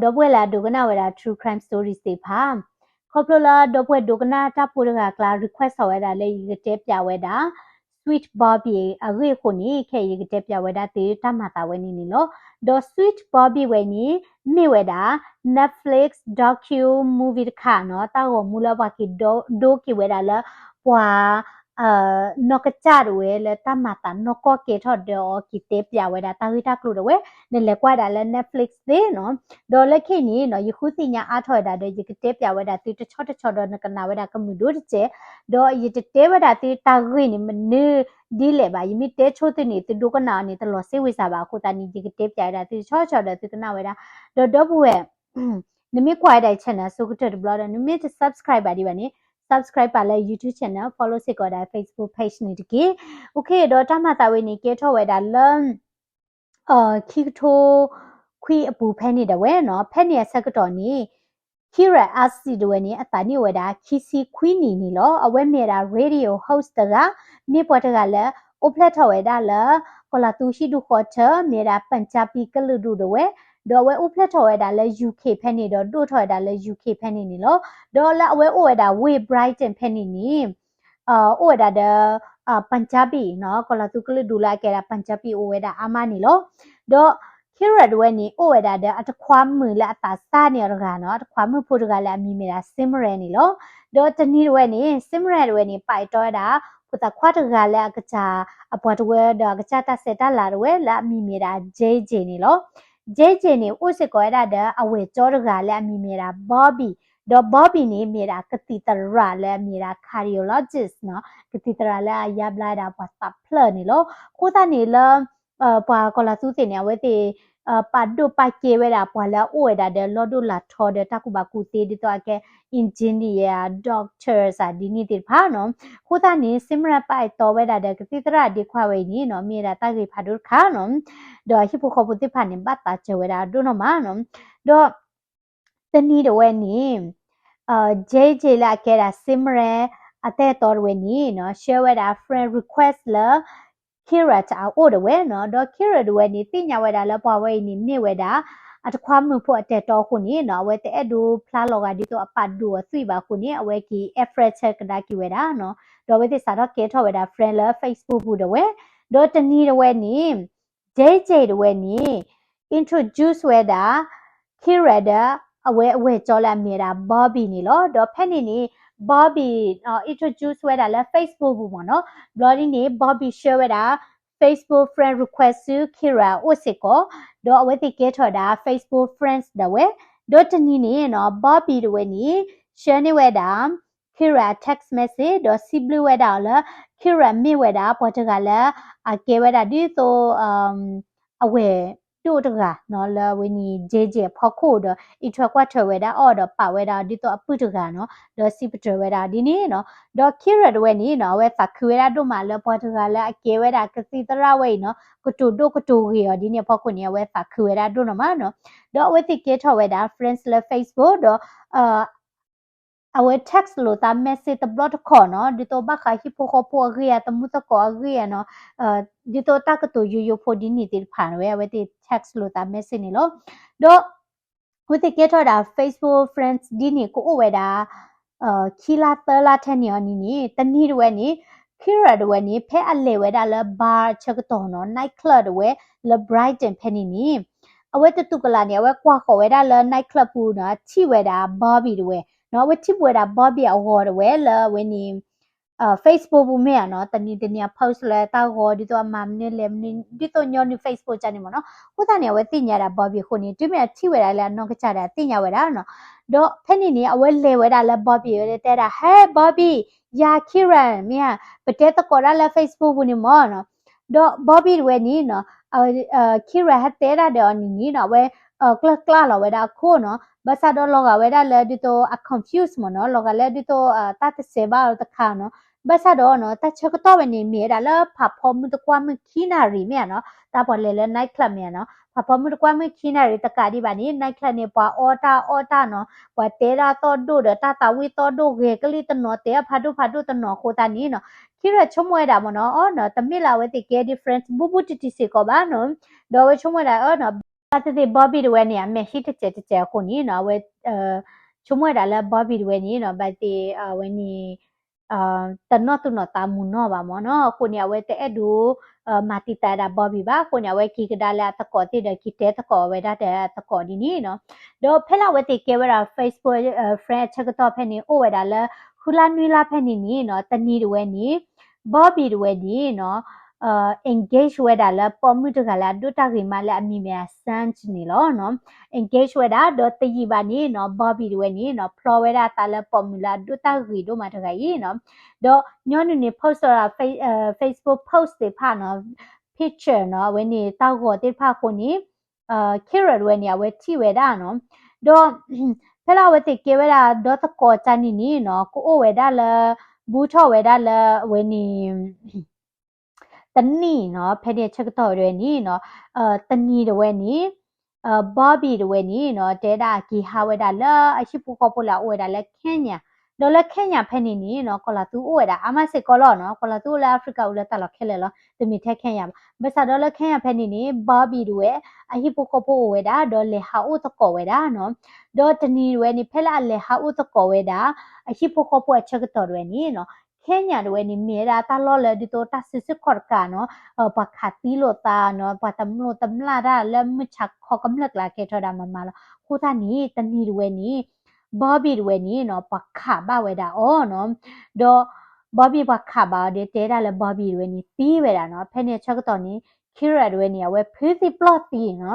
ဒီပုၢ်ဝဲၢ်လၢအဒိကနၣ်ဝဲဒၣ် True Crime Stories သ့ၣ်တဖၣ်, ခီဖျိလၢဒီပုၢ်ဝဲၢ်ဒိကနၣ်တၢ်ဖိတဂၤအကျါ request ထီၣ်ဝဲဒၣ်လၢယကတဲပၠးဝဲဒၣ် Sweet Bobby အဂ့ၢ်အဃိန့ၣ် ခဲအံၤယကတဲပၠးဝဲဒၣ်သုတၢ်မၤသးဝဲန့ၣ်န့ၣ်လီၤ. ဒီး Sweet Bobby ဝဲန့ၣ် မ့ၢ်ဝဲဒၣ် Netflix docu movie တခါနီၤ, တၢ်ဂီၤမူလၢပှၤက့ၤဒိက့ၤဝဲဒၣ်လၢ ပှၤ နီၢ်ကစၢ်ဒၣ်ဝဲလၢတၢ်မၤသးနီၢ်ကီၢ်ကဲထီၣ်ဒီးအီၤက့ၤတဲပၠးဝဲဒၣ်တၢ်ဂ့ၢ်တၢ်ကျိၤဒၣ်ဝဲ, နလဲၤကွၢ်ဒၣ်လၢ Netflix သ့ၣ်နီၤ. ဒီးလၢခဲအံၤန့ၣ်နီၤ ယဃုသ့ၣ်ညါအါထီၣ်ဝဲဒၣ်ဒီး ယကတဲပၠးဝဲဒၣ်သုတဆီတဆီဒီးနကနၣ်ဝဲဒၣ်ကမုာ်ဒိၣ်တစဲး, ဒီးယတတဲဝဲဒၣ်သုတၢ်ဂ့ၢ်န့ၣ်မနုၤဒ်လဲၣ်ဘၣ်, ယမ့ၢ်တဲဆိသုန့ၣ် သုဒိကနၣ်အီၤန့ၣ် တလီၤစ့ဝ့ၤစၢ်ဘၣ်အဃိသတးန့ၣ် ယကတဲပၠးဝဲဒၣ်သုတဆီတဆီဒီးသုကနၣ်ဝဲဒၣ်, ဒီးဒီပုၢ်ဝဲၢ် နမ့ၢ်ကွၢ်ဝဲဒၣ်ယ channel အဆိကတၢၢ်တဘျီဒီး နမ့ၢ်တ subscribe ဘၣ်ဒံးဘၣ်န့ၣ် subscribe ပၣ်လၢ YouTube channel, follow စ့ၢ်ကီးဒၣ် Facebook page န့ၣ်တက့ၢ်. Okay, ဒီးတၢ်မၤသးဝဲန့ၣ် ကဲထီၣ်ဝဲဒၣ်လၢ ခံကထိခွံအပူၤဖဲန့ၣ်ဒၣ်ဝဲနီၤ. ဖဲန့ၣ်အဆၢကတီၢ်န့ၣ် Kira Assi ဒၣ်ဝဲန့ၣ် အသးနံၣ်အိၣ်ဝဲဒၣ်ခံဆံခွံနံၣ်န့ၣ်လီၤ. အဝဲမ့ၢ်ဝဲဒၣ် radio host တဂၤ, မ့ၢ်ပှၤတဂၤလၢ အိၣ်ဖျဲၣ်ထီၣ်ဝဲဒၣ်လၢ ကီၤလၤသူဟံၣ်ဒူၣ်ဃီထၢ မ့ၢ်ဝဲဒၣ် Punjabi ကလုာ်ဒူၣ်ဒၣ်ဝဲ, ဒီးအဝဲအိၣ်ဖျဲၣ်ထီၣ်ဝဲဒၣ်လၢ UK ဖဲန့ၣ်ဒီးဒိၣ်ထီၣ်ဝဲဒၣ်လၢ UK ဖဲန့ၣ်န့ၣ်လီၤ. ဒီးလၢအဝဲအိၣ်ဝဲဒၣ်ဝ့ၢ် Brighton ဖဲန့ၣ်န့ၣ် အိၣ်ဝဲဒၣ်ဒီး Punjabi နီၤ, ကီၤလၤသူကလုာ်ဒူၣ်လၢအကဲဒၣ် Punjabi အိၣ်ဝဲဒၣ်အါမးန့ၣ်လီၤ. ဒီး Kira ဒၣ်ဝဲန့ၣ် အိၣ်ဝဲဒၣ်ဒီးအတခွါမုၣ်လၢအသးစၢ်န့ၢ်အီၤတဂၤနီၤ, အတခွါမုၣ်ဖိတဂၤလၢအမံၤမ့ၢ်ဒၣ် Simran န့ၣ်လီၤ. ဒီးတနံၤဒၣ်ဝဲန့ၣ် Simran ဒၣ်ဝဲန့ၣ် ပာ်အဲၣ်တီဝဲဒၣ် ဖိသၣ်ခွါတဂၤလၢအကစၢ် အပှၤတဝၢဒီးအကစၢ်တၢ်ဆဲးတၢ်လၤဒၣ်ဝဲလၢအမံၤမ့ၢ်ဒၣ် JJ န့ၣ်လီၤ. JJ န့ၣ် အိၣ်စ့ၢ်ကီးဝဲဒၣ်ဒီးအဝဲၢ်ကၠီတဂၤလၢအမံၤမ့ၢ်ဒၣ် Bobby, ဒီး Bobby န့ၣ် မ့ၢ်ဒၣ်ကသံၣ်သရၣ်လၢအမံၤဒၣ် cardiologist နီၤ, ကသံၣ်သရၣ်လၢအယါဘျါဒၣ်ပှၤသးဖျၢၣ်န့ၣ်လီၤ. အဃိသတးန့ၣ်လၢ ပှၤကီၤလၤသူသ့ၣ်န့ၣ် အဝဲသ့ၣ် ပာ်ဒိၣ်ပာ်ကဲဝဲဒၣ်ပှၤလၢအအိၣ်ဝဲဒၣ်ဒီးလီၢ်ဒိၣ်လၢ်ထီဒီးတၢ်ကူၣ်ဘၣ်ကူၣ်သ့ဒ်သိးအကဲ engineer, doctors ဒ်န့ၣ်သ့ၣ်တဖၣ်နီၤ. အဃိသတးန့ၣ် Simran ပာ်အဲၣ်တီဝဲဒၣ်ဒီးကသံၣ်သရၣ်ဒ်ခွါဝဲအံၤန့ၣ်နီၤ မ့ၢ်ဝဲဒၣ်တၢ်ဂ့ၢ်ဖးဒိၣ်တခါနီၤ. ဒီးဟံၣ်ဖိဃီဖိသ့ၣ်တဖၣ်န့ၣ် ဘၣ်သးစၢၤဝဲဒၣ်ဒိၣ်နီၢ်မးနီၤ. ဒီး တနံၤဒၣ်ဝဲန့ၣ် JJ လၢအကဲဒၣ် Simran အတၢ်အဲၣ်တီဒၣ်ဝဲန့ၣ်နီၤ ဆှၢဝဲဒၣ် friend request လၢ Kira အအိၣ်ဒၣ်ဝဲနီၤ. ဒီး Kira ဒၣ်ဝဲန့ၣ် သ့ၣ်ညါဝဲဒၣ်လၢပှၤဝဲအံၤန့ၣ်မ့ၢ်ဝဲဒၣ် အတခွါမုၣ်ဖိအတၢ်အဲၣ်တီအဃိန့ၣ်နီၤ အဝဲတအဲၣ်ဒိးဖျါလီၤဂာ်ဒ်သိးအပာ်ဒိၣ်အသွံၣ်ဘၣ်အဃိန့ၣ် အဝဲက့ၤ add friend ဆၢကဒါက့ၤဝဲဒၣ်နီၤ. ဒီးအဝဲသ့ၣ်စးထီၣ်ကဲထီၣ်ဝဲဒၣ် friend လၢ Facebook ပူၤဒၣ်ဝဲ. ဒီးတနံၤဒၣ်ဝဲန့ၣ် JJ ဒၣ်ဝဲန့ၣ် introduce ဝဲဒၣ် Kira ဒီး အဝဲအဝဲၢ်ကၠီလၢအမ့ၢ်ဝဲဒၣ် Bobby န့ၣ်လီၤ. ဒီးဖဲန့ၣ်န့ၣ် Bobby introduce ဝဲဒၣ်လၢ Facebook ပူၤမ့ၢ်နီၤ. ဘျီဒ်န့ၣ် Bobby ဆှၢဝဲဒၣ် Facebook friend request ဆူ Kira အအိၣ်စ့ၢ်ကီး, ဒီးအဝဲသ့ၣ်ကဲထီၣ်ဝဲဒၣ် Facebook friends ဒၣ်ဝဲ. ဒီးတနံၤန့ၣ်နီၤ Bobby ဒၣ်ဝဲန့ၣ် ဆှၢန့ၢ်ဝဲဒၣ် Kira text message ဒီးစံးဘျုးဝဲဒၣ်အီၤလၢ Kira မ့ၢ်ဝဲဒၣ်ပှၤတဂၤလၢ အကဲဝဲဒၣ်ဒ်သိး အဝဲၢ်ဒိၣ်တဂၤနီၤ လၢအဝဲန့ၣ် JJ အဖီခိၣ်ဒီး အံးထွဲကွၢ်ထွဲဝဲဒၣ်အီၤဒီးပာ်ဝဲဒၣ်ဒ်သိးအပုၢ်တဂၤနီၤ ဒီးစံးပတြၢၤဝဲဒၣ်ဒ်န့ၣ်နီၤ. ဒီး Kira ဒၣ်ဝဲန့ၣ်နီၤ အဝဲသးခုဝဲဒၣ်ဒိၣ်မးလၢပှၤတဂၤလၢအကဲဝဲဒၣ်ကသံၣ်သရၣ်ဝဲအံၤနီၤ ကတိၤဒိၣ်ကတိၤဂ့ၤအီၤဒ်န့ၣ်အဖီခိၣ်န့ၣ် အဝဲသးခုဝဲဒၣ်ဒိၣ်နီၢ်မးနီၤ. ဒီးအဝဲသ့ၣ်ကဲထီၣ်ဝဲဒၣ် friends လၢ Facebook ဒီး အဝဲ text လိာ်သး message တဘျီတခီၣ်နီၤ ဒ်သိးဘၣ်ဃးဟံၣ်ဖိဃီဖိအဂ့ၢ်ဧါ သမူသကိးအဂ့ၢ်ဧါနီၤ ဒ်သိးတၢ်ကတိၤယိယိဖိဒ်န့ၣ်သ့ၣ်တဖၣ်ဝဲ အဝဲသ့ၣ် text လိာ်သး message န့ၣ်လီၤ. ဒီး အဝဲသ့ၣ်ကဲထီၣ်ဝဲဒၣ် Facebook friends ဒ်န့ၣ်ကအိၣ်ဝဲဒၣ် ခံလါသၢလါထဲန့ၣ်အီၤန့ၣ်န့ၣ် တနံၤဒၣ်ဝဲန့ၣ် Kira ဒၣ်ဝဲန့ၣ် ဖဲအလဲၤဝဲဒၣ်လၢ bar ဆၢကတီၢ်နီၤ night club ဒၣ်ဝဲ လၢ Brighton ဖဲန့ၣ်န့ၣ် အဝဲတတူၢ်ကလာ်န့ၣ် အဝဲကွၢ်ဃီၤဝဲဒၣ်လၢ night club ပူၤနီၤ ထံၣ်ဝဲဒၣ် Bobby ဒၣ်ဝဲနီၤ အဝဲထံၣ်ဝဲဒၣ် Bobby အဂီၤဒၣ်ဝဲလၢအဝဲန့ၣ် Facebook ပူၤမ့ၢ်ဧါနီၤ တနံၤတနံၤအ post လၢတၢ်ဂီၤ ဒ်သိးအမၤမနုၤလဲၤမနုၤ ဒ်သိးညီနုၢ် Facebook ကန့ၣ်မ့ၢ်နီၤ အဃိသတးန့ၣ် အဝဲသ့ၣ်ညါဒၣ် Bobby အဃိန့ၣ် တုၤမ့ၢ်အထံၣ်ဝဲဒၣ်လၢအနီၢ်ကစၢ်ဒၣ်သ့ၣ်ညါဝဲဒၣ်နီၤ ဒီးဖဲန့ၣ်န့ၣ် အဝဲလဲၤဝဲဒၣ်လၢ Bobby အအိၣ်ဒီးတဲဒၣ် Hey Bobby, ယၤ Kira မ့ၢ်ဧါ ပတဲသကိးဒၣ်လၢ Facebook ပူၤန့ၣ်မ့ၢ်နီၤ ဒီး Bobby တဝဲန့ၣ်နီၤ Kira ဟဲတဲဒၣ်ဒီးအီၤန့ၣ်န့ၣ်နီၤ အဝဲ ကျၢၢ်ကျၢ်လီၤဝဲဒၣ်အခိၣ်နီၤ ဘၣ်ဆၣ်ဒီးလီၤဂာ်ဝဲဒၣ်လၢဒ်သိးအ confuse မ့ၢ်နီၤ လီၤဂာ်လၢဒ်သိးတၢ်တစဲးဘၣ်အီၤတခါနီၤ ဘၣ်ဆၣ်ဒီးနီၤ တၢ်ဆၢကတီၢ်ဝဲန့ၣ် မ့ၢ်ဝဲဒၣ်လၢဖးဖီမုၢ်တကွၢ်မုၢ်ခံနၣ်ရံၣ်မ့ၢ်ဧါနီၤ တၢ်ပှၤလဲၤလၢ night club မ့ၢ်ဧါနီၤ ဖးဖီမုၢ်တကွၢ်မုၢ်ခံနၣ်ရံၣ်တကးဒံးဘၣ်န့ၣ် night club န့ၣ် ပှၤအီၣ်တၢ်အီတၢ်နီၤ ပှၤတဲဒၣ်သီၣ်ဒိၣ်ဒီးတၢ်သးဝံၣ်သီၣ်ဒိၣ် ဂဲၤကလံၣ်တနီၤ တဲအဖးဒိၣ်ဖးဒိၣ်တနီၤအဃိသတးန့ၣ်နီၤ Kira ဆိကမိၣ်ဝဲဒၣ်မ့ၢ်နီၤ အီနီၤ တမ့ၢ်လၢအဝဲသ့ၣ်ကဲ different ဘူးဘူးတံၢ်တံၢ်စ့ၢ်ကီးဘၣ်နီၤ ဒီးအဝဲဆိကမိၣ်ဝဲဒၣ်အီနီၤ ဘၣ်သ့ၣ်သ့ၣ် Bobby တဝဲန့ၣ် အမဲာ်ဟံးတစဲးတစဲးအဃိန့ၣ်နီၤ အဝဲ ဆိကမိၣ်ဝဲဒၣ်လၢ Bobby တဝဲန့ၣ်နီၤ ဘၣ်သ့ၣ်သ့ၣ် အဝဲန့ၣ် တနီၣ်သူၣ်နီၣ်သးမုာ်နီၢ်ဘၣ်မ့ၢ်နီၤ. အဃိန့ၣ် အဝဲတအဲၣ်ဒိး မၤတံာ်တာ်ဝဲဒၣ် Bobby ဘၣ်. အဃိန့ၣ် အဝဲက့ၤကဒါလၢအသကိးသ့ၣ်ဒီး က့ၤတဲသကိးဝဲဒၣ်ဒီးအသကိးဒ်န့ၣ်နီၤ. ဒီးဖဲလၢအဝဲသ့ၣ်ကဲဝဲဒၣ် Facebook friend အဆၢကတီၢ်ဖဲန့ၣ် အိၣ်ဝဲဒၣ်လၢ ဃုလါနွံလါဖဲန့ၣ်န့ၣ်နီၤ တနံၤတဝဲန့ၣ် Bobby တဝဲန့ၣ်နီၤ engage ဝဲဒၣ်လၢပိာ်မုၣ်တဂၤလၢအဒိၣ်တၢ်ဂ့ၤမးလၢအမံၤမ့ၢ် Assange န့ၣ်လီၤနီၤ. engage ဝဲဒၣ် ဒီးတယံာ်ဘၣ်န့ၣ်နီၤ Bobby တဝဲန့ၣ်နီၤ ဖျီဝဲဒၣ်အသးလၢပိာ်မုၣ်လၢအဒိၣ်တၢ်ဂ့ၤဒိၣ်မးတဂၤအံၤနီၤ. ဒီးညီနုၢ်န့ၣ် post ဝဲဒၣ် Facebook post သ့ၣ်တဖၣ်နီၤ picture နီၤ အဝဲန့ၣ်တၢ်ဂီၤသ့ၣ်တဖၣ်အဃိန့ၣ် Kira တဝဲန့ၣ် အဝဲထံၣ်ဝဲဒၣ်နီၤ. ဒီး ဖဲလၢအဝဲသ့ၣ်ကဲဝဲဒၣ်ဒီသကိးတၢ်န့ၣ်န့ၣ်နီၤ ကအိၣ်ဝဲဒၣ်လၢ ဘူးထီၣ်ဝဲဒၣ်လၢအဝဲန့ၣ် တနံၣ်နီၤ ဖဲန့ၣ်အဆၢကတီၢ်ဝဲတဝဲန့ၣ်နီၤ တနံၤတဝဲန့ၣ် Bobby တဝဲန့ၣ်နီၤ တဲဒၣ်က့ၤဟးဝဲဒၣ်လၢအဟံၣ်ဖိဃီဖိလၢအအိၣ်ဝဲဒၣ်လၢ Kenya ဒီးလၢ Kenya ဖဲန့ၣ်န့ၣ်နီၤ ကီၤလၤသူအိၣ်ဝဲဒၣ်အါမးစ့ၢ်ကီးလီၤနီၤ. ကီၤလၤသူအိၣ်လၢ Africa အိၣ်လၢတၢ်လီၢ်ခဲလၢာ်လီၤ တမ့ၢ်ထဲ Kenya ဘၣ်. ဘၣ်ဆၣ်ဒီးလၢ Kenya ဖဲန့ၣ်န့ၣ် Bobby တဝဲ အဟံၣ်ဖိဃီဖိအိၣ်ဝဲဒၣ် ဒီးလဲၤဟးအိၣ်သကိးဝဲဒၣ်နီၤ. ဒီးတနံၤတဝဲန့ၣ် ဖဲလၢအလဲၤဟးအိၣ်သကိးဝဲဒၣ် အဟံၣ်ဖိဃီဖိအဆၢကတီၢ်တဝဲန့ၣ်နီၤ Kenya တဝဲန့ၣ် မ့ၢ်ဝဲဒၣ်တၢ်လီၢ်လၢဒ်သိးတၢ်စုဆူၣ်ခီၣ်တကးနီၤ ပှၤခးသံလိာ်သးနီၤ ပှၤတမျိးတမျာ်တၢ်လၢမုၢ်ဆါခီကမျၢၢ်ကျါကဲထီၣ်ဒၣ်မးမးလီၤ. အဃိသတးန့ၣ် တနံၤတဝဲန့ၣ် Bobby တဝဲန့ၣ်နီၤ ပှၤခးဘၣ်ဝဲဒၣ်အီၤနီၤ. ဒီး Bobby ပှၤခးဘၣ်အီၤဒီးတဲဒၣ်လၢ Bobby တဝဲန့ၣ်သံဝဲဒၣ်နီၤ. ဖဲန့ၣ်အဆၢကတီၢ်န့ၣ် Kira တဝဲန့ၣ် အဝဲဖုသံပျီၢ်သံနီၤ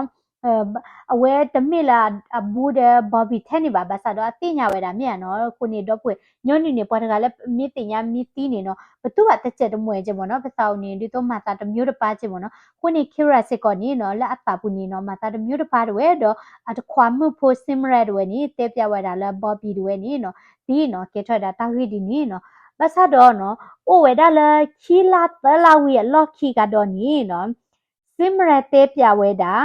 အဝဲတမ့ၢ်လၢအဘူးဒီး Bobby ထဲန့ၣ်ဘၣ် ဘၣ်ဆၣ်ဒီး အသ့ၣ်ညါဝဲဒၣ်မ့ၢ်ဧါနီၤ. အဃိန့ၣ် ဒီပုၢ်ဝဲၢ် ညီနုၢ်န့ၣ် ပှၤတဂၤလၢမ့ၢ်သ့ၣ်ညါမ့ၢ်သံန့ၣ်နီၤ ပတူၢ်ဘၣ်တစဲးတမှဲးက့မ့ၢ်နီၤ ပသးအိၣ်န့ၣ် ဒ်သိးမၤသးတမျိးတပၤက့မ့ၢ်နီၤ. အဃိန့ၣ် Kira စ့ၢ်ကီးန့ၣ်နီၤ လၢအသးပူၤန့ၣ်နီၤ မၤသးတမျိးတပၤတဝဲ ဒီးအတခွါမုၣ်ဖိ Simran တဝဲန့ၣ် တဲပျးဝဲဒၣ်လၢ Bobby တဝဲန့ၣ်နီၤ သံနီၤ ကဲထီၣ်ဝဲဒၣ်တၢ်ဂ့ၢ်ဒ်န့ၣ်နီၤ. ဘၣ်ဆၣ်ဒီးနီၤ အိၣ်ဝဲဒၣ်လၢခံလါသၢလါဝံၤအလီၢ်ခံကဒီးန့ၣ်နီၤ Simran တဲပျးဝဲဒၣ်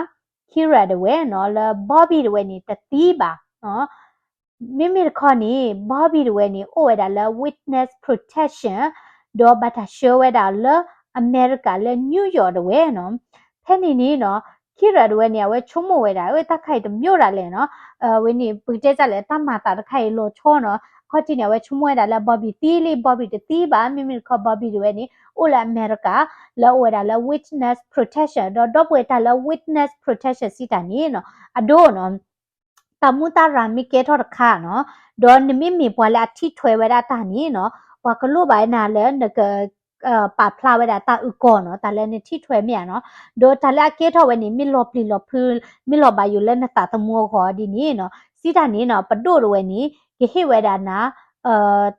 Kira တဝဲနီၤ လၢ Bobby တဝဲန့ၣ် တသံဘၣ်နီၤ. မ့မ့ၢ်တခီန့ၣ် Bobby တဝဲန့ၣ် အိၣ်ဝဲဒၣ်လၢ witness protection ဒီးဘၣ်တၢ်ဆှၢဝဲဒၣ်လၢအမဲရကၤလၢ New York တဝဲနီၤ. ဖဲန့ၣ်န့ၣ်နီၤ Kira တဝဲန့ၣ် အဝဲဆိကမိၣ်ဝဲဒၣ် အဝဲတၢ်ခါအံၤတမျိးဒၣ်လဲာ်နီၤ အဝဲန့ၣ် ပကတဲတၢ်လဲၣ် တၢ်မၤသးတခါအံၤလီၤဆီနီၤ. အခီၣ်ထံးန့ၣ် အဝဲဆိကမိၣ်ဝဲဒၣ်လၢ Bobby သံလံ Bobby တသံဘၣ် မ့မ့ၢ်တခီ Bobby တဝဲန့ၣ် အိၣ်လၢအမဲရကၤ လၢအအိၣ်ဝဲဒၣ်လၢ witness protection ဒီးဒီပုၢ်ဝဲၢ်တၢ်လၢ witness protection စံးတၢ်န့ၣ်နီၤ အဒိနီၤ တၢ်မူတၢ်ရၢ်မ့ၢ်ကဲထီၣ်တခါနီၤ ဒီးနမ့မ့ၢ်ပှၤလၢအထံၣ်ထွဲဝဲဒၣ်တၢ်န့ၣ်နီၤ ပှၤကလိၣ်ဘၣ်ဝဲနၤလၢနက ပာ်ဖျါဝဲဒၣ်တၢ်အုၣ်ကီၤနီၤ တၢ်လၢနထံၣ်ထွဲမ့ၢ်ဧါနီၤ ဒီးတၢ်လၢအကဲထီၣ်ဝဲန့ၣ် မ့ၢ်လီၤပျံၤလီၤဖုး မ့ၢ်လီၤဘၣ်ယိၣ်လၢနသးသမူအဂီၢ်ဒ်န့ၣ်နီၤ စံးတၢ်န့ၣ်နီၤ ပဒိၣ်တဝဲန့ၣ် ကဟ့ၣ်ဝဲဒၣ်နၤ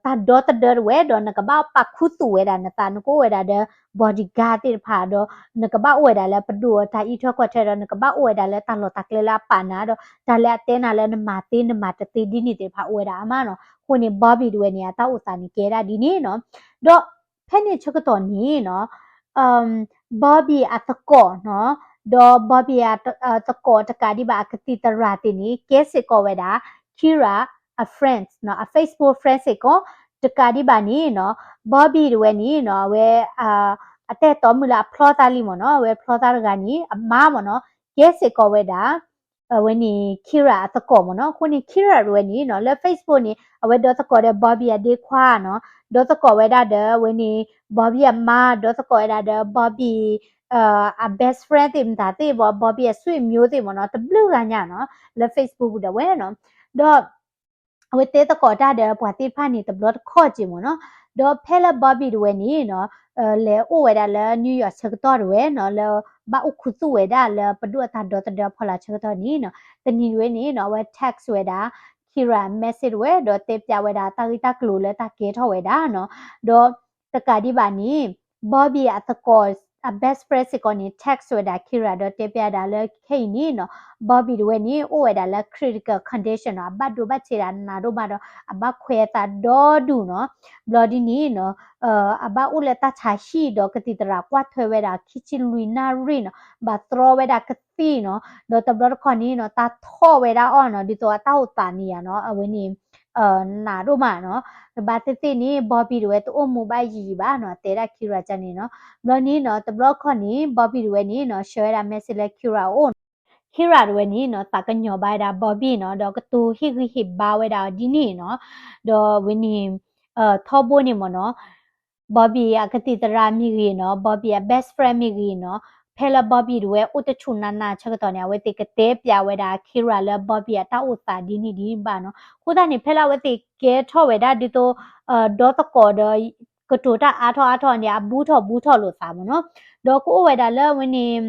တၢ်ဒီသဒၢတဝဲ ဒီးနကဘၣ်ပာ်ခူသူၣ်ဝဲဒၣ်နသး နကအိၣ်ဝဲဒၣ်ဒီး bodyguard သ့ၣ်တဖၣ်ဒီး နကဘၣ်အိၣ်ဝဲဒၣ်လၢပဒိၣ်အတၢ်အံးထွဲကွၢ်ထွဲဒီး နကဘၣ်အိၣ်ဝဲဒၣ်လၢတၢ်လီၢ်တၢ်ကျဲလၢအပာ်နၤဒီး တၢ်လၢအတဲနၤလၢနမၤသ့နမၤတသ့ဒ်န့ၣ်သ့ၣ်တဖၣ် အိၣ်ဝဲဒၣ်အါမးနီၤ. အဃိန့ၣ် Bobby တဝဲန့ၣ် အတၢ်အိၣ်သးန့ၣ်ကဲဒၣ်ဒ်န့ၣ်နီၤ. ဒီးဖဲန့ၣ်ဆၢကတီၢ်န့ၣ်နီၤ Bobby အသကိးနီၤ ဒီး Bobby အသကိးတကးဒံးဘၣ် အကသံၣ်သရၣ်သ့ၣ်န့ၣ် ကဲစ့ၢ်ကီးဝဲဒၣ် Kira အ friends နီၤ အ Facebook friends စ့ၢ်ကီး တကးဒံးဘၣ်န့ၣ်နီၤ Bobby တဝဲန့ၣ်နီၤ အဝဲ အတၢ်အဲၣ်တီမုၢ်လၢအဖျီသးလံမ့ၢ်နီၤ အဝဲဖျီသးတဂၤန့ၣ် အမါမ့ၢ်နီၤ ကဲစ့ၢ်ကီးဝဲဒၣ် အဝဲန့ၣ် Kira အသကိးမ့ၢ်နီၤ. အဃိန့ၣ် Kira တဝဲန့ၣ်နီၤ လၢ Facebook န့ၣ် အဝဲဒီသကိးဒီး Bobby အဒ့ခွါနီၤ ဒီသကိးဝဲဒၣ်ဒီး အဝဲန့ၣ် Bobby အမါ ဒီသကိးဝဲဒၣ်ဒီး Bobby အ best friend သ့ၣ်မတၤသ့ၣ်ဘၣ် Bobby အဆွေမျိုးသ့ၣ်မ့ၢ်နီၤ တဘျုးဂၤညါနီၤ လၢ Facebook ပူၤဒၣ်ဝဲနီၤ. ဒီး အဝဲတဲသကိးတၢ်ဒီးပှၤသ့ၣ်တဖၣ်န့ၣ် တဘျီတခီၣ်က့မ့ၢ်နီၤ. ဒီးဖဲလၢ Bobby တဝဲန့ၣ်နီၤ လဲၤအိၣ်ဝဲဒၣ်လၢ New York ဆၢကတီၢ်တဝဲနီၤ လၢဘၣ်အိၣ်ခူသူၣ်ဝဲဒၣ်လၢပဒိၣ်အတၢ်ဒီသဒၢအဖီလာ်ဆၢကတီၢ်န့ၣ်နီၤ တနံၤတဝဲန့ၣ်နီၤ အဝဲ text ဝဲဒၣ် Kira message တဝဲ ဒီးတဲပျးဝဲဒၣ်တၢ်ဂ့ၢ်တၢ်ကျိၤလၢတၢ်ကဲထီၣ်ဝဲဒၣ်နီၤ. ဒီးတကးဒံးဘၣ်န့ၣ် Bobby အသကိး အ best friend စ့ၢ်ကီးန့ၣ် text ဝဲဒၣ် Kira ဒီးတဲပျးဒၣ်လၢခဲအံၤန့ၣ်နီၤ Bobby တဝဲန့ၣ် အိၣ်ဝဲဒၣ်လၢ critical condition နီၤ အဘၣ်ဒိဘၣ်ထံးဒၣ်နးဒိၣ်မးဒီး အဘၣ်ခွဲးအသးဒီဒူၣ်နီၤ. ဘျီဒ်န့ၣ်နီၤ အဘၣ်အိၣ်လၢတၢ်ဆါဟံၣ်ဒီးကသံၣ်သရၣ်ကွၢ်ထွဲဝဲဒၣ်ခံဆံလွံၢ်နၣ်ရံၣ်နီၤ ဘၣ်တြီဝဲဒၣ်ကသံၣ်နီၤ ဒီးတဘျီတခီၣ်န့ၣ်နီၤ တၢ်ထီၣ်ဝဲဒၣ်အီၤနီၤ ဒ်သိးအတၢ်အိၣ်သးန့ၣ်ယါနီၤ အဝဲန့ၣ် နးဒိၣ်မးနီၤ. ဘၣ်သ့ၣ်သ့ၣ်န့ၣ် Bobby တဝဲတအိၣ်မူဘၣ်ယံာ်ယံာ်ဘၣ်နီၤ တဲဒၣ် Kira ကန့ၣ်နီၤ. ဘျီန့ၣ်နီၤ တဘျီတခီၣ်န့ၣ် Bobby တဝဲန့ၣ်နီၤ ဆှၢဝဲဒၣ် message လၢ Kira အအိၣ်နီၤ. Kira တဝဲန့ၣ်နီၤ သးကညီၤဘၣ်ဝဲဒၣ် Bobby နီၤ ဒီးကတိၤဟ့ၣ်ဂံၢ်ဟ့ၣ်ဘါဝဲဒၣ်အီၤဒ်န့ၣ်နီၤ, ဒီးဝဲန့ၣ် ထီဘိန့ၣ်မ့ၢ်နီၤ Bobby အကသံၣ်သရၣ်မ့ၢ်ဂ့ၤနီၤ Bobby အ best friend မ့ၢ်ဂ့ၤနီၤ ဖဲလၢ Bobby တဝဲအိၣ်တဆူၣ်နးနးဆၢကတီၢ်န့ၣ် အဝဲသ့ၣ်ကတဲပျးဝဲဒၣ် Kira လၢ Bobby အတၢ်အိၣ်သးဒ်န့ၣ်ဒ်ဘၣ်နီၤ. အဃိသတးန့ၣ် ဖဲလၢအဝဲသ့ၣ်ကဲထီၣ်ဝဲဒၣ်ဒ်သိး ဒီသကိးဒီး ကတိၤတၢ်အါထီၣ်အါထီၣ်န့ၣ် အဘူးထီၣ်ဘူးထီၣ်လိာ်သးမ့ၢ်နီၤ. ဒီးကအိၣ်ဝဲဒၣ်လၢအဝဲန့ၣ်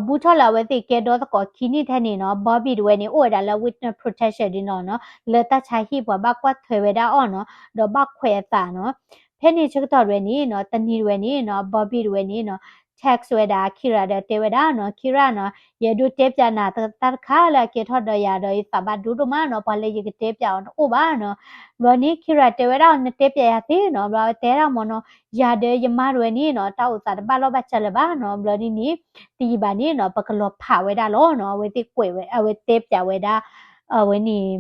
ဘူးထီၣ်လၢအဝဲသ့ၣ်ကဲဒီသကိးခံနံၣ်ထဲန့ၣ်နီၤ Bobby တဝဲန့ၣ် အိၣ်ဝဲဒၣ်လၢ witness protection ဒ်နီၤနီၤ လၢတၢ်ဆါဟံၣ်ပှၤဘၣ်ကွၢ်ထွဲဝဲဒၣ်အီၤနီၤ ဒီးဘၣ်ခွဲးအသးနီၤ. ဖဲန့ၣ်ဆၢကတီၢ်တဝဲန့ၣ်နီၤ တနံၤတဝဲန့ၣ်နီၤ Bobby တဝဲန့ၣ်နီၤ text ဝဲဒၣ် Kira ဒီးတဲဝဲဒၣ်နီၤ Kira နီၤ ယအဲၣ်ဒိးတဲပျးနၤတၢ်တခါလၢအကဲထီၣ်ဒီးယၤဒီးယသးဘၣ်ဒိဒိၣ်မးနီၤ ပှၤလၢယကတဲပျးအီၤတအိၣ်ဘၣ်နီၤ. ဘျီန့ၣ် Kira တဲဝဲဒၣ်အီၤ နတဲပျးယၤသ့နီၤ ဘျီတဲဒၣ်မ့ၢ်နီၤ ယၤဒီးယမါတဝဲန့ၣ်နီၤ တၢ်အိၣ်သးတဘၣ်လီၢ်ဘၣ်စၢၤလၢၤဘၣ်နီၤ ဘျီဒ်န့ၣ် တယံာ်ဘၣ်န့ၣ်နီၤ ပကလီၤဖးဝဲဒၣ်လီၤနီၤ အဝဲသ့ၣ်ကွဲးဝဲ အဝဲတဲပျးဝဲဒၣ် အဝဲန့ၣ်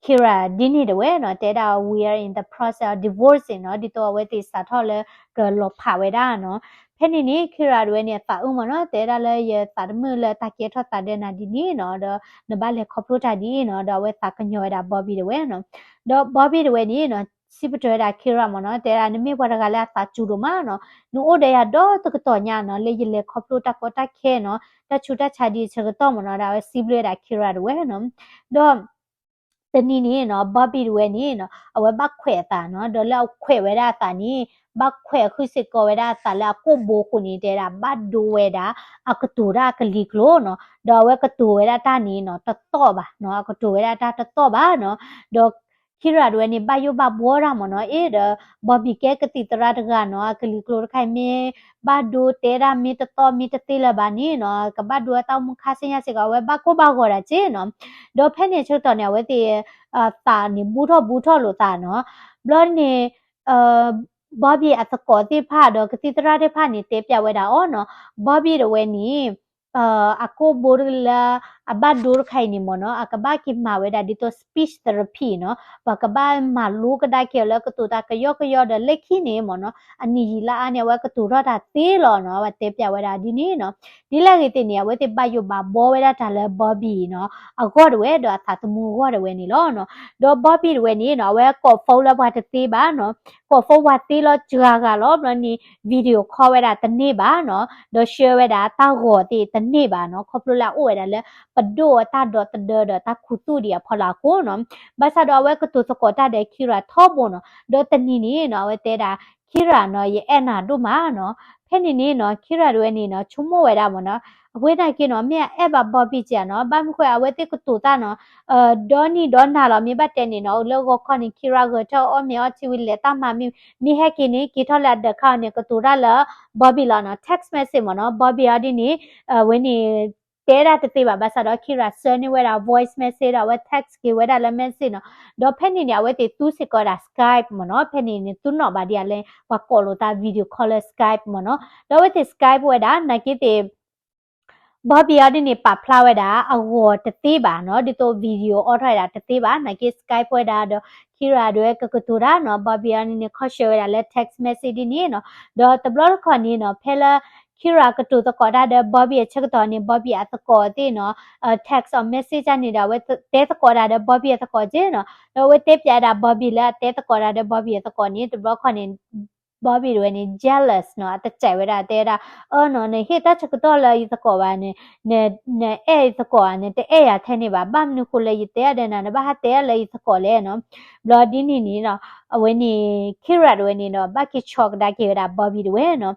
Kira ဒ်န့ၣ်တဝဲနီၤ တဲဒၣ် we are in the process of divorcing နီၤ ဒ်သိးအဝဲသ့ၣ်စးထီၣ်လၢ ကလီၤဖးဝဲဒၣ်နီၤ. ဖဲန့ၣ်န့ၣ် Kira တဝဲန့ၣ် အသးအုးမ့ၢ်နီၤ တဲဒၣ်လၢယသးတမုာ်လၢတၢ်ကဲထီၣ်သးဒီးနၤဒ်န့ၣ်နီၤ ဒီးနဘၣ်လဲၤခီဖျိတၢ်ဒ်အံၤနီၤ ဒီးအဝဲသးကညီၤဝဲဒၣ် Bobby တဝဲနီၤ. ဒီး Bobby တဝဲန့ၣ်နီၤ စံးပတြၢၤဝဲဒၣ် Kira မ့ၢ်နီၤ တဲဒၣ်နမ့ၢ်ပှၤတဂၤလၢအသးစူၤဒိၣ်မးနီၤ နအိၣ်ဒီးယၤဒီတကတီၢ်ညါနီၤ လၢယလဲၤခီဖျိတၢ်ကီတၢ်ခဲနီၤ တၢ်ဆူးတၢ်ဆါဒ်အံၤဆၢကတီၢ်မ့ၢ်နီၤ ဒီးအဝဲစံးဘျုးဝဲဒၣ် Kira တဝဲနီၤ. ဒီး တနံၤန့ၣ်နီၤ Bobby တဝဲန့ၣ်နီၤ အဝဲဘၣ်ခွဲးအသးနီၤ ဒီးလၢအခွဲးဝဲဒၣ်အသးန့ၣ် ဘၣ်ခွဲးအဃုာ်စ့ၢ်ကီးဝဲဒၣ်အသးလၢအကိာ်ဘိအဃိန့ၣ် တဲဒၣ်ဘၣ်ဒိဝဲဒၣ် အကတိၤတၢ်အကလံၤကျိာ်နီၤ ဒီးအဝဲကတိၤဝဲဒၣ်တၢ်န့ၣ်နီၤ တသီၣ်ဘၣ်နီၤ အကတိၤဝဲဒၣ်တၢ်တသီၣ်ဘၣ်နီၤ. ဒီး Kira တဝဲန့ၣ် ဘၣ်ယိၣ်ဘၣ်ဘှီတၢ်မ့ၢ်နီၤ အ့ဒီး Bobby ကဲကသံၣ်သရၣ်တဂၤနီၤ အကလံၤကျိာ်တခါအံၤမ့ၢ် ဘၣ်ဒိတဲဒၣ်မ့ၢ်တသီၣ်မ့ၢ်တသ့လၢၤဘၣ်န့ၣ်နီၤ ကဘၣ်ဒိအတၢ်အိၣ်မူခါဆူညါစ့ၢ်ကီး အဝဲဘၣ်ကိၢ်ဘၣ်ဂီၤဒၣ်က့နီၤ. ဒီးဖဲန့ၣ်ဆၢကတီၢ်န့ၣ် အဝဲသ့ၣ် သးန့ၣ် ဘူးထီၣ်ဘူးထီၣ်လိာ်သးနီၤ. ဘျီန့ၣ် Bobby အသကိးသ့ၣ်တဖၣ်ဒီးကသံၣ်သရၣ်သ့ၣ်တဖၣ်န့ၣ် တဲပျးဝဲဒၣ်အီၤနီၤ Bobby တဝဲန့ၣ် အကိာ်ဘိလၢ အဘၣ်ဒိတခါအံၤန့ၣ်မ့ၢ်နီၤ အကဘၣ်က့ၤမၤဝဲဒၣ်ဒ်သိး speech therapy နီၤ ပှၤကဘၣ်မၤလိကဒါက့ၤအီၤလၢကတိၤတၢ်ကယီကယီဒီးလၢခံန့ၣ်မ့ၢ်နီၤ အနံၣ်ယံာ်လါအါန့ၣ် အဝဲကတိၤထီၣ်တၢ်သ့လီၤနီၤ အဝဲတဲပျးဝဲဒၣ်ဒ်န့ၣ်နီၤ. ဒ်လဲၣ်ဂ့ၤသ့ၣ်န့ၣ် အဝဲသ့ၣ်ဘၣ်ယိၣ်ဘၣ်ဘှီဝဲဒၣ်တၢ်လၢ Bobby နီၤ အဂီၢ်တဝဲဒီးအသးသမူအဂီၢ်တဝဲန့ၣ်လီၤနီၤ. ဒီး Bobby တဝဲန့ၣ်နီၤ အဝဲကိး phone လၢပှၤတသ့ဘၣ်နီၤ ကိး phone ပှၤသ့လီၤစှၤဂၤလီၤ ဘျီန့ၣ် video call ဝဲဒၣ်တန့ၢ်ဘၣ်နီၤ ဒီးဆှၢဝဲဒၣ်တၢ်ဂီၤသ့ၣ်တန့ၢ်ဘၣ်နီၤ ခီဖျိလၢအအိၣ်ဝဲဒၣ်လၢ ပဒိၣ်အတၢ်ဒီသဒၢဒီးတၢ်ခူသူၣ်ဒံးအဖီလာ်အဃိနီၤ. ဘၣ်ဆၣ်ဒီးအဝဲကတိၤသကိးတၢ်ဒီး Kira ထီဘိနီၤ ဒီးတနံၤန့ၣ်နီၤ အဝဲတဲဒၣ် Kira နီၤ ယအဲၣ်နၤဒိၣ်မးနီၤ. ဖဲန့ၣ်န့ၣ်နီၤ Kira တဝဲန့ၣ်နီၤ ဆိကမိၣ်ဝဲဒၣ်မ့ၢ်နီၤ အဝဲနာ်က့နီၤ မ့ၢ်အအဲၣ်ဘၣ် Bobby ကနီၤ ဘၣ်မနုၤဃိအဝဲသ့ၣ်ကတိၤတၢ်နီၤ ဒီနံၣ်ဒီနၤလီၤ မ့ၢ်ဘၣ်တဲန့ၣ်နီၤ လၢဂီၤခီန့ၣ် Kira ဂဲၤထၢၣ်အီၣ်မ့ၤအီထံဝံၤလဲၤတၢ်မၤမ့ၢ် မ့ၢ်ဟဲက့ၤန့ၣ် က့ၤထီၣ်လၢအဒၢးခါအီၤန့ၣ် ကတိၤတၢ်လၢ Bobby လီၤနီၤ text message မ့ၢ်နီၤ Bobby အီၤဒ်န့ၣ် ဝဲန့ၣ် တဲဒၣ်တသ့ဘၣ် ဘၣ်ဆၣ်ဒီး Kira ဆှၢန့ၢ်ဝဲဒၣ် voice message ဒီးအဝဲ text က့ၤဝဲဒၣ်လၢ message နီၤ ဒီးဖဲန့ၣ်န့ၣ် အဝဲသ့ၣ်သူစ့ၢ်ကီးဝဲဒၣ် Skype မ့ၢ်နီၤ ဖဲန့ၣ်န့ၣ် သူနီၣ်ဘၣ်ဒံးအလဲ ပှၤကိးလိာ်သး video call လၢ Skype မ့ၢ်နီၤ ဒီးအဝဲသ့ၣ် Skype ဝဲဒၣ် နာ်က့သ့ၣ် Bobby အီၤဒ်န့ၣ် ပာ်ဖျါဝဲဒၣ် အဂီၤတသ့ဘၣ်နီၤ ဒ်သိး video အိးထီၣ်ဝဲဒၣ်တသ့ဘၣ် နာ်က့ Skype ဝဲဒၣ်ဒီး Kira ဒၣ်ဝဲကကတိၤတၢ်နီၤ Bobby အီၤဒ်န့ၣ် ခီဆှၢဝဲဒၣ်လၢ text message ဒ်န့ၣ်နီၤ ဒီးတဘျီတခီၣ်န့ၣ်နီၤ ဖဲလၢ Kira ကတိၤသကိးတၢ်ဒီး Bobby အဆၢကတီၢ်န့ၣ် Bobby အသကိးသ့ၣ်နီၤ text or message န့ၣ်ဒီး အဝဲတဲသကိးတၢ်ဒီး Bobby အသကိးက့နီၤ ဒီးအဝဲတဲပျးဒၣ် Bobby လၢအတဲသကိးတၢ်ဒီး Bobby အသကိးန့ၣ် တဘျီတခီၣ်န့ၣ် Bobby တဝဲန့ၣ် jealous နီၤ အတစဲးဝဲဒၣ် တဲဝဲဒၣ် အၢနီၤ နဟ့ၣ်တၢ်ဆၢကတီၢ်လၢယသကိးဘၣ်န့ၣ် နအဲၣ်ယသကိးဧါ နတအဲၣ်ယၤထဲန့ၣ်ဘၣ် ဘၣ်မနုၤဃိလၢယတဲအဒၢးနၤ နဘၣ်ဟးတဲအလၢယသကိးလဲၣ်နီၤ ဘျီဒ်န့ၣ်န့ၣ်ဒီး အဝဲန့ၣ် Kira တဝဲန့ၣ်ဒီး ဘၣ်က့ၤဆီကဒါက့ၤဝဲဒၣ် Bobby တဝဲနီၤ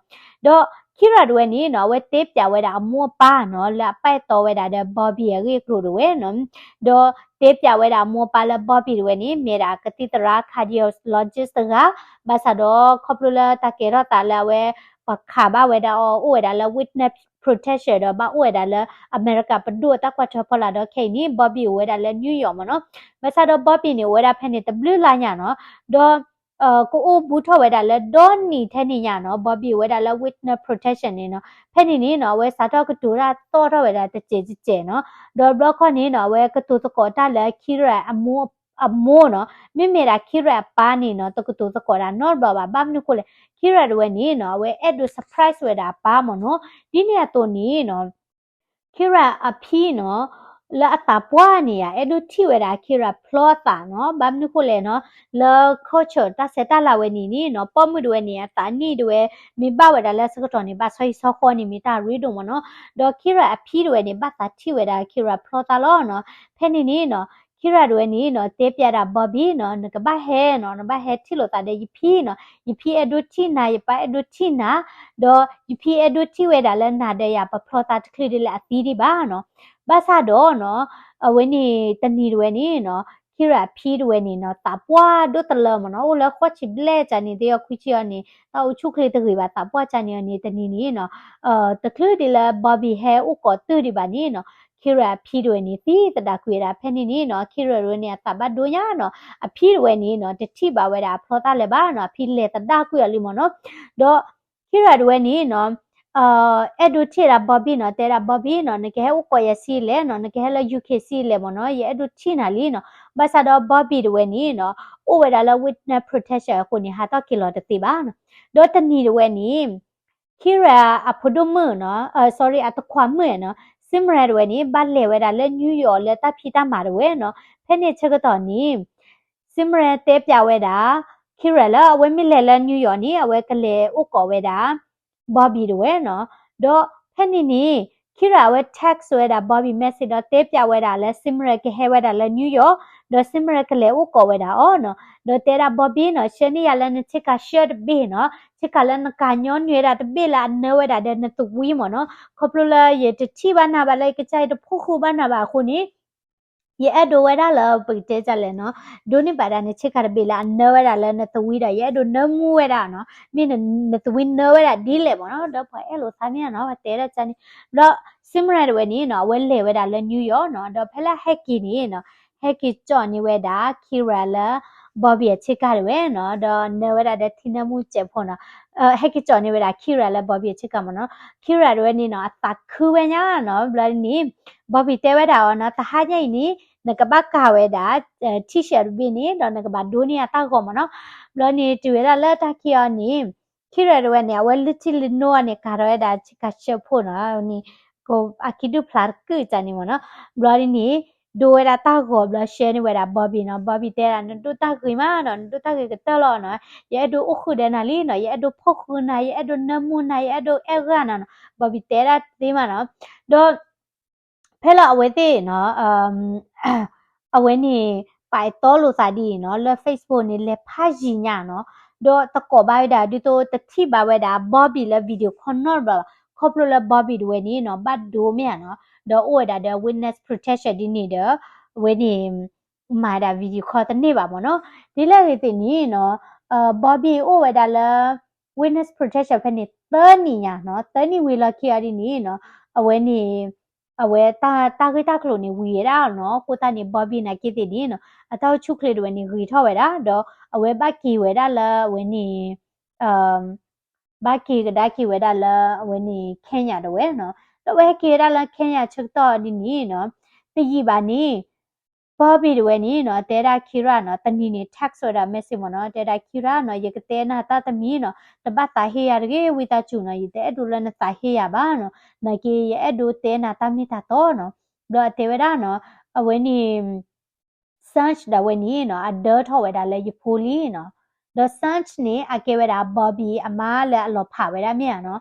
ဒီး Kira တဝဲန့ၣ်နီၤ အဝဲတဲပျးဝဲဒၣ်အမိၢ်အပၢ်နီၤ လၢအပာ်တီဝဲဒၣ်ဒီး Bobby အဂ့ၢ်အကျိၤတဝဲနီၤ ဒီးတဲပျးဝဲဒၣ်အမိၢ်အပၢ်လၢ Bobby တဝဲန့ၣ် မ့ၢ်ဒၣ်ကသံၣ်သရၣ် cardiologist တဂၤ ဘၣ်ဆၣ်ဒီးခီဖျိလၢတၢ်ကဲထီၣ်သးလၢအဝဲ ပှၤခးဘၣ်ဝဲဒၣ်အီၤ အိၣ်ဝဲဒၣ်လၢ witness protection ဒီးဘၣ်အိၣ်ဝဲဒၣ်လၢ အမဲရကၤပဒိၣ်အတၢ်ကွၢ်ထွဲဖီလာ်ဒီးခဲအံၤန့ၣ် Bobby အိၣ်ဝဲဒၣ်လၢ New York မ့ၢ်နီၤ ဘၣ်ဆၣ်ဒီး Bobby န့ၣ် အိၣ်ဝဲဒၣ်ဖဲန့ၣ်တဘျုးလါညါနီၤ ဒီး ကအိၣ်ဘူးထီၣ်ဝဲဒၣ်လၢဒီနံၤထဲန့ၣ်ညါနီၤ Bobby အိၣ်ဝဲဒၣ်လၢ witness protection န့ၣ်နီၤ ဖဲန့ၣ်န့ၣ်နီၤ အဝဲစးထီၣ်ကတိၤတၢ်သီၣ်ထီၣ်ဝဲဒၣ်တစဲးတစဲးနီၤ ဒီးဘျီခီန့ၣ်နီၤ အဝဲကတိၤသကိးတၢ်လၢ Kira အမိၢ် အမိၢ်နီၤ မ့မ့ၢ်ဒၣ် Kira အပၢ်န့ၣ်နီၤ တကတိၤသကိးဒၣ်နီတဘျီဘၣ် ဘၣ်မနုၤဃိလဲၣ် Kira တဝဲန့ၣ်နီၤ အဝဲအဲၣ်ဒိး surprise ဝဲဒၣ်အပၢ်မ့ၢ်နီၤ ဒ်န့ၣ်အသိးန့ၣ်နီၤ Kira အဖံနီၤ လၢအသးပှၢ်န့ၣ်ယါ အဲၣ်ဒိးထံၣ်ဝဲဒၣ် Kira ဖျီအသးနီၤ. ဘၣ်မနုၤဃိလဲၣ်နီၤ လၢ culture တၢ်ဆဲးတၢ်လၤဝဲန့ၣ်န့ၣ်နီၤ ပိာ်မုၣ်တဝဲန့ၣ် အသးနံၣ်တဝဲ မ့ၢ်ဘၣ်ဝဲဒၣ်လၢဆၢကတီၢ်န့ၣ် ဘၣ်ဆီဟံၣ်ဆီဃီန့ၣ် မ့ၢ်တၢ်ရ့ဒိၣ်မးနီၤ. ဒီး Kira အဖံတဝဲန့ၣ် ဘၣ်သးထံၣ်ဝဲဒၣ် Kira ဖျီသးလီၤနီၤ. ဖဲန့ၣ်န့ၣ်နီၤ Kira တဝဲန့ၣ်နီၤ တဲပျးဒၣ် Bobby နီၤ နကဘၣ်ဟဲနီၤ နဘၣ်ဟဲထံၣ်လိာ်သးဒီးယဖံနီၤ. ယဖံအဲၣ်ဒိးထံၣ်နၤ ယပၢ်အဲၣ်ဒိးထံၣ်နၤ ဒီးယဖံအဲၣ်ဒိးထံၣ်ဝဲဒၣ်လၢနၤဒီးယၤ ပဖျီသးတချုးဒ်လဲၣ်အသံဒံးဘၣ်နီၤ. ဘၣ်ဆၣ်ဒီးနီၤ အဝဲန့ၣ်တနံၤတဝဲန့ၣ်နီၤ Kira အဖံတဝဲန့ၣ်နီၤ သးပှၢ်ဒိၣ်တလၢမးနီၤ အိၣ်လၢဃိးဆံဘျဲၣ်ကန့ၣ် သ့ၣ်အီၤခွံဆံအီၤန့ၣ် တၢ်အိၣ်ဆူၣ်ချ့တဂ့ၤဘၣ် သးပှၢ်ကန့ၣ်အီၤန့ၣ် တနံၤန့ၣ်နီၤ တချုးဒ်လၢ Bobby ဟဲအိၣ်ကိးတုၤဒံးဘၣ်န့ၣ်နီၤ Kira အဖံတဝဲန့ၣ် သံသဒၣ်ကွံာ်ဝဲဒၣ် ဖဲန့ၣ်န့ၣ်နီၤ Kira တဝဲန့ၣ် အသးဘၣ်ဒိညါနီၤ အဖံတဝဲန့ၣ်နီၤ တထံၣ်ဘၣ်ဝဲဒၣ်အဖျီသးလၢၤဘၣ်နီၤ အဖံလဲၤသဒၣ်ကွံာ်အီၤလံမးနီၤ. ဒီး Kira တဝဲန့ၣ်နီၤ အဲၣ်ဒိးထံၣ်ဝဲဒၣ် Bobby နီၤ တဲဒၣ် Bobby နီၤ နကဟဲအိၣ်ကိးယၤဆံးလဲၣ်နီၤ နကဟဲလၢ UK ဆံးလဲၣ်မးနီၤ ယအဲၣ်ဒိးထံၣ်နၤလံနီၤ. ဘၣ်ဆၣ်ဒီး Bobby တဝဲန့ၣ်နီၤ အိၣ်ဝဲဒၣ်လၢ witness protection အဃိန့ၣ် ဟးထီၣ်က့ၤလီၤတသ့ဘၣ်နီၤ. ဒီးတနံၤတဝဲန့ၣ် Kira အဖိဒိၣ်မုၣ်နီၤ sorry အတခွါမုၣ်နီၤ Simran တဝဲန့ၣ် ဘၣ်လဲၤဝဲဒၣ်လၢ New York လၢတၢ်ဖံးတၢ်မၤတဝဲနီၤ. ဖဲန့ၣ်ဆၢကတီၢ်န့ၣ် Simran တဲပျးဝဲဒၣ် Kira လၢအဝဲမ့ၢ်လဲၤလၢ New York န့ၣ် အဝဲကလဲၤအိၣ်ကိးဝဲဒၣ် Bobby တဝဲနီၤ. ဒီးဖဲန့ၣ်န့ၣ် Kira အဝဲ text ဝဲဒၣ် Bobby message ဒီးတဲပျးဝဲဒၣ်လၢ Simran ကဟဲဝဲဒၣ်လၢ New York ဒီး Simran ကလဲၤအိၣ်ကိးဝဲဒၣ်အီၤနီၤ. ဒီးတဲဒၣ် Bobby နီၤ ဆှၢန့ၢ်ယၤလၢနဆ့ကၤ shirt တဘ့ၣ်နီၤ ဆ့ကၤလၢနကၤညီနုၢ်ဝဲဒၣ်တဘ့ၣ်လၢအနၢဝဲဒၣ်ဒီးနသဝံမးနီၤ. ခီဖျိလၢယတထံၣ်ဘၣ်နၤဘၣ်လၢယကစၢ်ယတဖိဃုာ်ဘၣ်နၤဘၣ်အဃိန့ၣ် ယအဲၣ်ဒိးဝဲဒၣ်လၢပကတဲဒ်လဲၣ်နီၤ ဒိးန့ၢ်ဘၣ်ဒၣ်နဆ့ကၤတဘ့ၣ်လၢအနၢဝဲဒၣ်လၢနသဝံဒီး ယအဲၣ်ဒိးနၢမူဝဲဒၣ်နီၤ မ့ၢ်နသဝံနၢဝဲဒၣ်ဒ်လဲၣ်မးနီၤ ဒီးပှၤအဲၣ်လိာ်သးမ့ၢ်နီၤ ပှၤတဲဒၣ်ကန့ၣ် ဘျီ Simran တဝဲန့ၣ်နီၤ အဝဲလဲၤဝဲဒၣ်လၢ New York နီၤ ဒီးဖဲလၢဟဲက့ၤန့ၣ်နီၤ ဟဲက့ၤကၠီၣ်န့ၢ်ဝဲဒၣ် Kira လၢ Bobby အဆ့ကၤတဝဲနီၤ ဒီးနၢဝဲဒၣ်ဒီးထံနၢမူစဲးဖိနီၤ ဟဲက့ၤကၠီၣ်န့ၢ်ဝဲဒၣ် Kira လၢ Bobby အဆ့ကၤမးနီၤ Kira တဝဲန့ၣ်နီၤ အသးခုဝဲညါနီၤ ဘျီန့ၣ် Bobby တဲဝဲဒၣ်အီၤနီၤ တဟါညါအံၤန့ၣ် နကဘၣ်ကၤဝဲဒၣ် T-shirt တဘ့ၣ်န့ၣ် ဒီးနကဘၣ်ဒိန့ၢ်အတၢ်ဂီၤမးနီၤ ဘျီန့ၣ် တုၤဝဲဒၣ်လၢတၢ်ခံအီၤန့ၣ် Kira တဝဲန့ၣ် အဝဲလုၢ်ထံလုၢ်နိအီၤန့ၣ် ကၤထီၣ်ဝဲဒၣ်ဆ့ကၤ shirt ဖိနီၤ န့ၣ် အခံဒုၣ်ဖျါတကုာ်ကန့ၣ်မးနီၤ ဘျီဒ်န့ၣ် ဒိဝဲဒၣ်တၢ်ဂီၤဘျီ ဆှၢန့ၢ်ဝဲဒၣ် Bobby နီၤ Bobby တဲဒၣ် နဒိၣ်တၢ်ဂ့ၤမးနီၤ နဒိၣ်တၢ်ဂ့ၤကတၢၢ်လီၤနီၤ ယအဲၣ်ဒိးအိၣ်ဃုာ်ဒီးနၤလံနီၤ ယအဲၣ်ဒိးဖီၣ်ဃုာ်နၤ ယအဲၣ်ဒိးနၢမူနၤ ယအဲၣ်ဒိးအဲၣ်ဂၢၢ်နၤနီၤ Bobby တဲဒၣ်သ့မးနီၤ ဒီး ဖဲလၢအဝဲသ့ၣ်နီၤ အဝဲန့ၣ် ပာ်အဲၣ်တီလိာ်သးဒ်အံၤနီၤ လၢ Facebook န့ၣ် လဲၤဖးယံၤညါနီၤ ဒီးတကိးဘၣ်ဝဲဒၣ် ဒ်သိးတထံၣ်ဘၣ်ဝဲဒၣ် Bobby လၢ video call နီတဘျီဘၣ် ခီဖျိလၢ Bobby တဝဲန့ၣ်နီၤ ဘၣ်ဒိမ့ၢ်ဧါနီၤ ဒီးအိၣ်ဝဲဒၣ်ဒီး witness protection ဒ်န့ၣ်ဒီး အဝဲန့ၣ် မၤဒၣ် video call တန့ၢ်ဘၣ်မးနီၤ ဒ်လဲၣ်ဂ့ၤသ့ၣ်န့ၣ်နီၤ Bobby အိၣ်ဝဲဒၣ်လၢ witness protection ဖဲန့ၣ် သၢနံၣ်ညါနီၤ သၢနံၣ်ဝံၤလီၢ်ခံအီၤဒ်န့ၣ်နီၤ အဝဲန့ၣ် အဝဲတၢ်ဂ့ၢ်တၢ်ကျိၤန့ၣ် ဝံၤဝဲဒၣ်နီၤ အဃိသတးန့ၣ် Bobby နာ်က့သ့ၣ်န့ၣ်နီၤ အတၢ်အိၣ်ဆူၣ်ချ့တဝဲန့ၣ် ဂ့ၤထီၣ်ဝဲဒၣ် ဒီးအဝဲဘၣ်က့ၤဝဲဒၣ်လၢအဝဲန့ၣ် ဘၣ်က့ၤကဒါက့ၤဝဲဒၣ်လၢအဝဲန့ၣ် Kenya တဝဲနီၤ ဒီးအဝဲဟဲက့ၤဝဲဒၣ်လၢ Kenya ဆၢကတီၢ်ဒ်န့ၣ်နီၤ တယံာ်ဘၣ်န့ၣ် Bobby တဝဲန့ၣ်နီၤ တဲဒၣ် Kira နီၤ တနံၤန့ၣ် text ဝဲဒၣ် message မးနီၤ တဲဒၣ် Kira နီၤ ယကတဲနၤတၢ်တမံၤနီၤ တဘၣ်သးဟ့ယၤတဂ့ၤ ဝံသးစူၤနီၤ ယတအဲၣ်ဒိးလၢနသးဟ့ယၤဘၣ်နီၤ နာ်က့ ယအဲၣ်ဒိးတဲနၤတၢ်မ့ၢ်တၢ်တီနီၤ ဘျီအတဲဝဲဒၣ်နီၤ အဝဲန့ၣ် Sanj ဒၣ်ဝဲန့ၣ်နီၤ အဒၢထီၣ်ဝဲဒၣ်လၢယဖိလံနီၤ ဒီး Sanj န့ၣ် အကဲဝဲဒၣ် Bobby အမါလၢအလီၤဖးဝဲဒၣ်မ့ၢ်ဧါနီၤ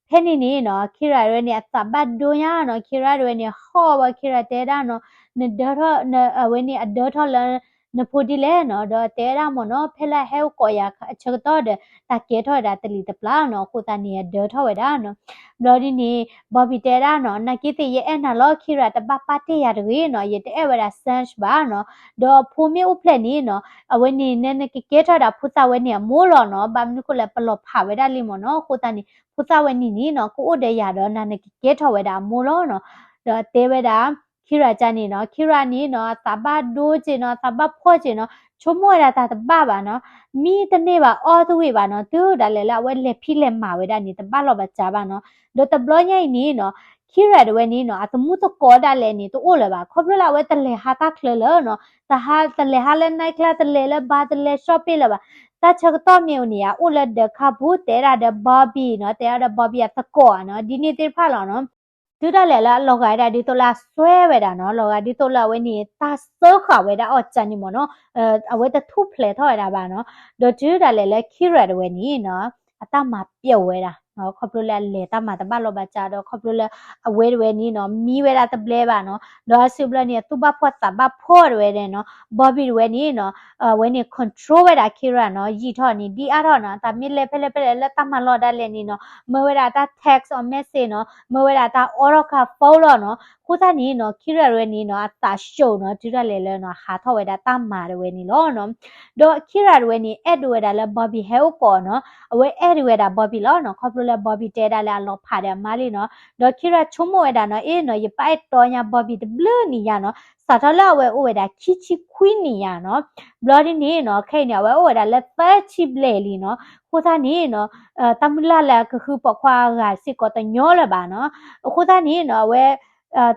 ဖဲန့ၣ်န့ၣ်နီၤ Kira တဝဲန့ၣ် အသးဘၣ်ဒိညါနီၤ Kira တဝဲန့ၣ် ဟီၣ်ဝဲ Kira တဲဒၣ်နီၤ နဒၢထီၣ် အဝဲန့ၣ်အဒၢထီၣ်လၢ နဖိဒ်လဲၣ်နီၤ ဒီးတဲဝဲဒၣ်မ့ၢ်နီၤ ဖဲလၢအဟဲအိၣ်ကိးယၤအဆၢကတီၢ်ဒီး တၢ်ကဲထီၣ်ဝဲဒၣ်တလံၤတပျၢ်နီၤ အဃိသတးန့ၣ် အဒၢထီၣ်ဝဲဒၣ်နီၤ ဘျီဒ်န့ၣ် Bobby တဲဒၣ်နီၤ နာ်က့သ့ၣ် ယအဲၣ်နၤလီၤ Kira တဘၣ်ပာ်တ့ၢ်ယၤတဂ့ၤနီၤ ယတအဲၣ်ဝဲဒၣ် Sanj ဘၣ်နီၤ ဒီးအဖိမ့ၢ်အိၣ်ဖျဲၣ်န့ၣ်နီၤ အဝဲန့ၣ် နနကကဲထီၣ်ဝဲဒၣ်ဖိသၣ်ဝဲန့ၣ်အမိၢ်လီၤနီၤ ဘၣ်မနုၤဃိလဲၣ် ပလီၤဖးဝဲဒၣ်လံမ့ၢ်နီၤ အဃိသတးန့ၣ် ဖိသၣ်ဝဲန့ၣ်န့ၣ်နီၤ ကအိၣ်ဒီးယၤဒီး နနကကဲထီၣ်ဝဲဒၣ်အမိၢ်လီၤနီၤ ဒီးတဲဝဲဒၣ် Kira ကန့ၣ်နီၤ Kira န့ၣ်နီၤ အသးဘၣ်ဒိက့နီၤ အသးဘၣ်ဖှီၣ်က့နီၤ ဆိကမိၣ်ဝဲဒၣ်တၢ်တဘၣ်ဘၣ်နီၤ မံတန့ၢ်ဘၣ်အီၣ်တဝံၣ်ဘၣ်နီၤ တုၤဒၣ်လဲာ်လၢအဝဲလဲၤဖံးလဲၤမၤဝဲဒၣ်န့ၣ် တဘၣ်လီၤဘၣ်စးဘၣ်နီၤ ဒီးတဘျီညါအံၤန့ၣ်နီၤ Kira တဝဲန့ၣ်နီၤ အသမူသကိးဒၣ်လဲာ်န့ၣ် တအိၣ်လၢၤဘၣ် ခီဖျိလၢအဝဲတလဲၤဟးတၢ်ချၢလၢၤနီၤ တလဲၤဟးလၢ night club တလဲၤလၢ bar တလဲၤ shopping လၢၤဘၣ် တၢ်ဆၢကတီၢ်မ့ၢ်အိၣ်န့ၣ် အအိၣ်လၢဒၢးခါပူၤ တဲဒၣ်ဒီး Bobby နီၤ တဲဒၣ်ဒီး Bobby အသကိးနီၤ ဒ်န့ၣ်သ့ၣ်တဖၣ်လီၤနီၤ တုၤဒၣ်လဲာ်လၢအလီၤဂာ်ဝဲဒၣ်ဒ်သိးလၢအစွဲဝဲဒၣ်နီၤ, လီၤဂာ်ဒ်သိးလၢအဝဲန့ၣ် တၢ်စၢဃာ်ဝဲဒၣ်အီၤကန့ၣ်မ့ၢ်နီၤ, အဝဲတထူၣ်ဖျဲးထီၣ်ဝဲဒၣ်ဘၣ်နီၤ. ဒီးတုၤဒၣ်လဲာ်လၢ Kira တဝဲန့ၣ်နီၤ အတၢ်မၤပျီဝဲဒၣ် ခီဖျိလၢအလဲၤတၢ်မၤတဘၣ်လီၢ်ဘၣ်စးဒီး ခီဖျိလၢအဝဲတဝဲန့ၣ်နီၤ မံဝဲဒၣ်တဘျဲဘၣ်နီၤ, ဒီးအါစုဘျီန့ၣ် အသူၣ်ဘၣ်ဖှီၣ်သးဘၣ်ဖှီၣ်တဝဲန့ၣ်နီၤ, Bobby တဝဲန့ၣ်နီၤ အဝဲန့ၣ် control ဝဲဒၣ် Kira နီၤ, ယံာ်ထီၣ်န့ၣ် ဒ်အါထီၣ်နီၤ, တၢ်မ့ၢ်လဲၤဖဲလဲၣ်ဖဲလဲၣ်လၢတၢ်မၤလီၢ်ဒၣ်လဲာ်န့ၣ်နီၤ, မၢဝဲဒၣ်တၢ် text or message နီၤ, မၢဝဲဒၣ်တၢ်အီထီၣ်ခါ phone လီၤနီၤ. အဃိသတးန့ၣ်နီၤ Kira တဝဲန့ၣ်နီၤ အသးဆှိးနီၤ, တုၤဒၣ်လဲာ်လၢနီၤ ဟးထီၣ်ဝဲဒၣ်တၢ်မၤတဝဲန့ၣ်လီၤနီၤ. ဒီး Kira တဝဲန့ၣ် အဲၣ်ဒိးဝဲဒၣ်လၢ Bobby ဟဲအိၣ်ကိးနီၤ, အဝဲအဲၣ်ဒိးဝဲဒၣ် Bobby လီၤနီၤ, ခီဖျိလၢ Bobby တဲဒၣ်လၢအလီၤဖးဒီးအမါလံနီၤ. ဒီး Kira ဆိကမိၣ်ဝဲဒၣ်နီၤ, အ့နီၤ ယပၢ်အဲၣ်တီညါ Bobby တဘျုးနံၣ်ညါနီၤ, စးထီၣ်လၢအဝဲအိၣ်ဝဲဒၣ်ခံဆံခွံနံၣ်ညါနီၤ, ဘျီဒ်န့ၣ်နီၤ ခဲအံၤန့ၣ် အဝဲအိၣ်ဝဲဒၣ်လၢသၢဆံဘျဲၣ်လံနီၤ. အဃိသတးန့ၣ်နီၤ တၢ်မုၢ်လၢ်လၢအကဟုပိာ်ခွါအဂၤစ့ၢ်ကီးတညီလၢၤဘၣ်နီၤ. အဃိသတးန့ၣ်နီၤ အဝဲ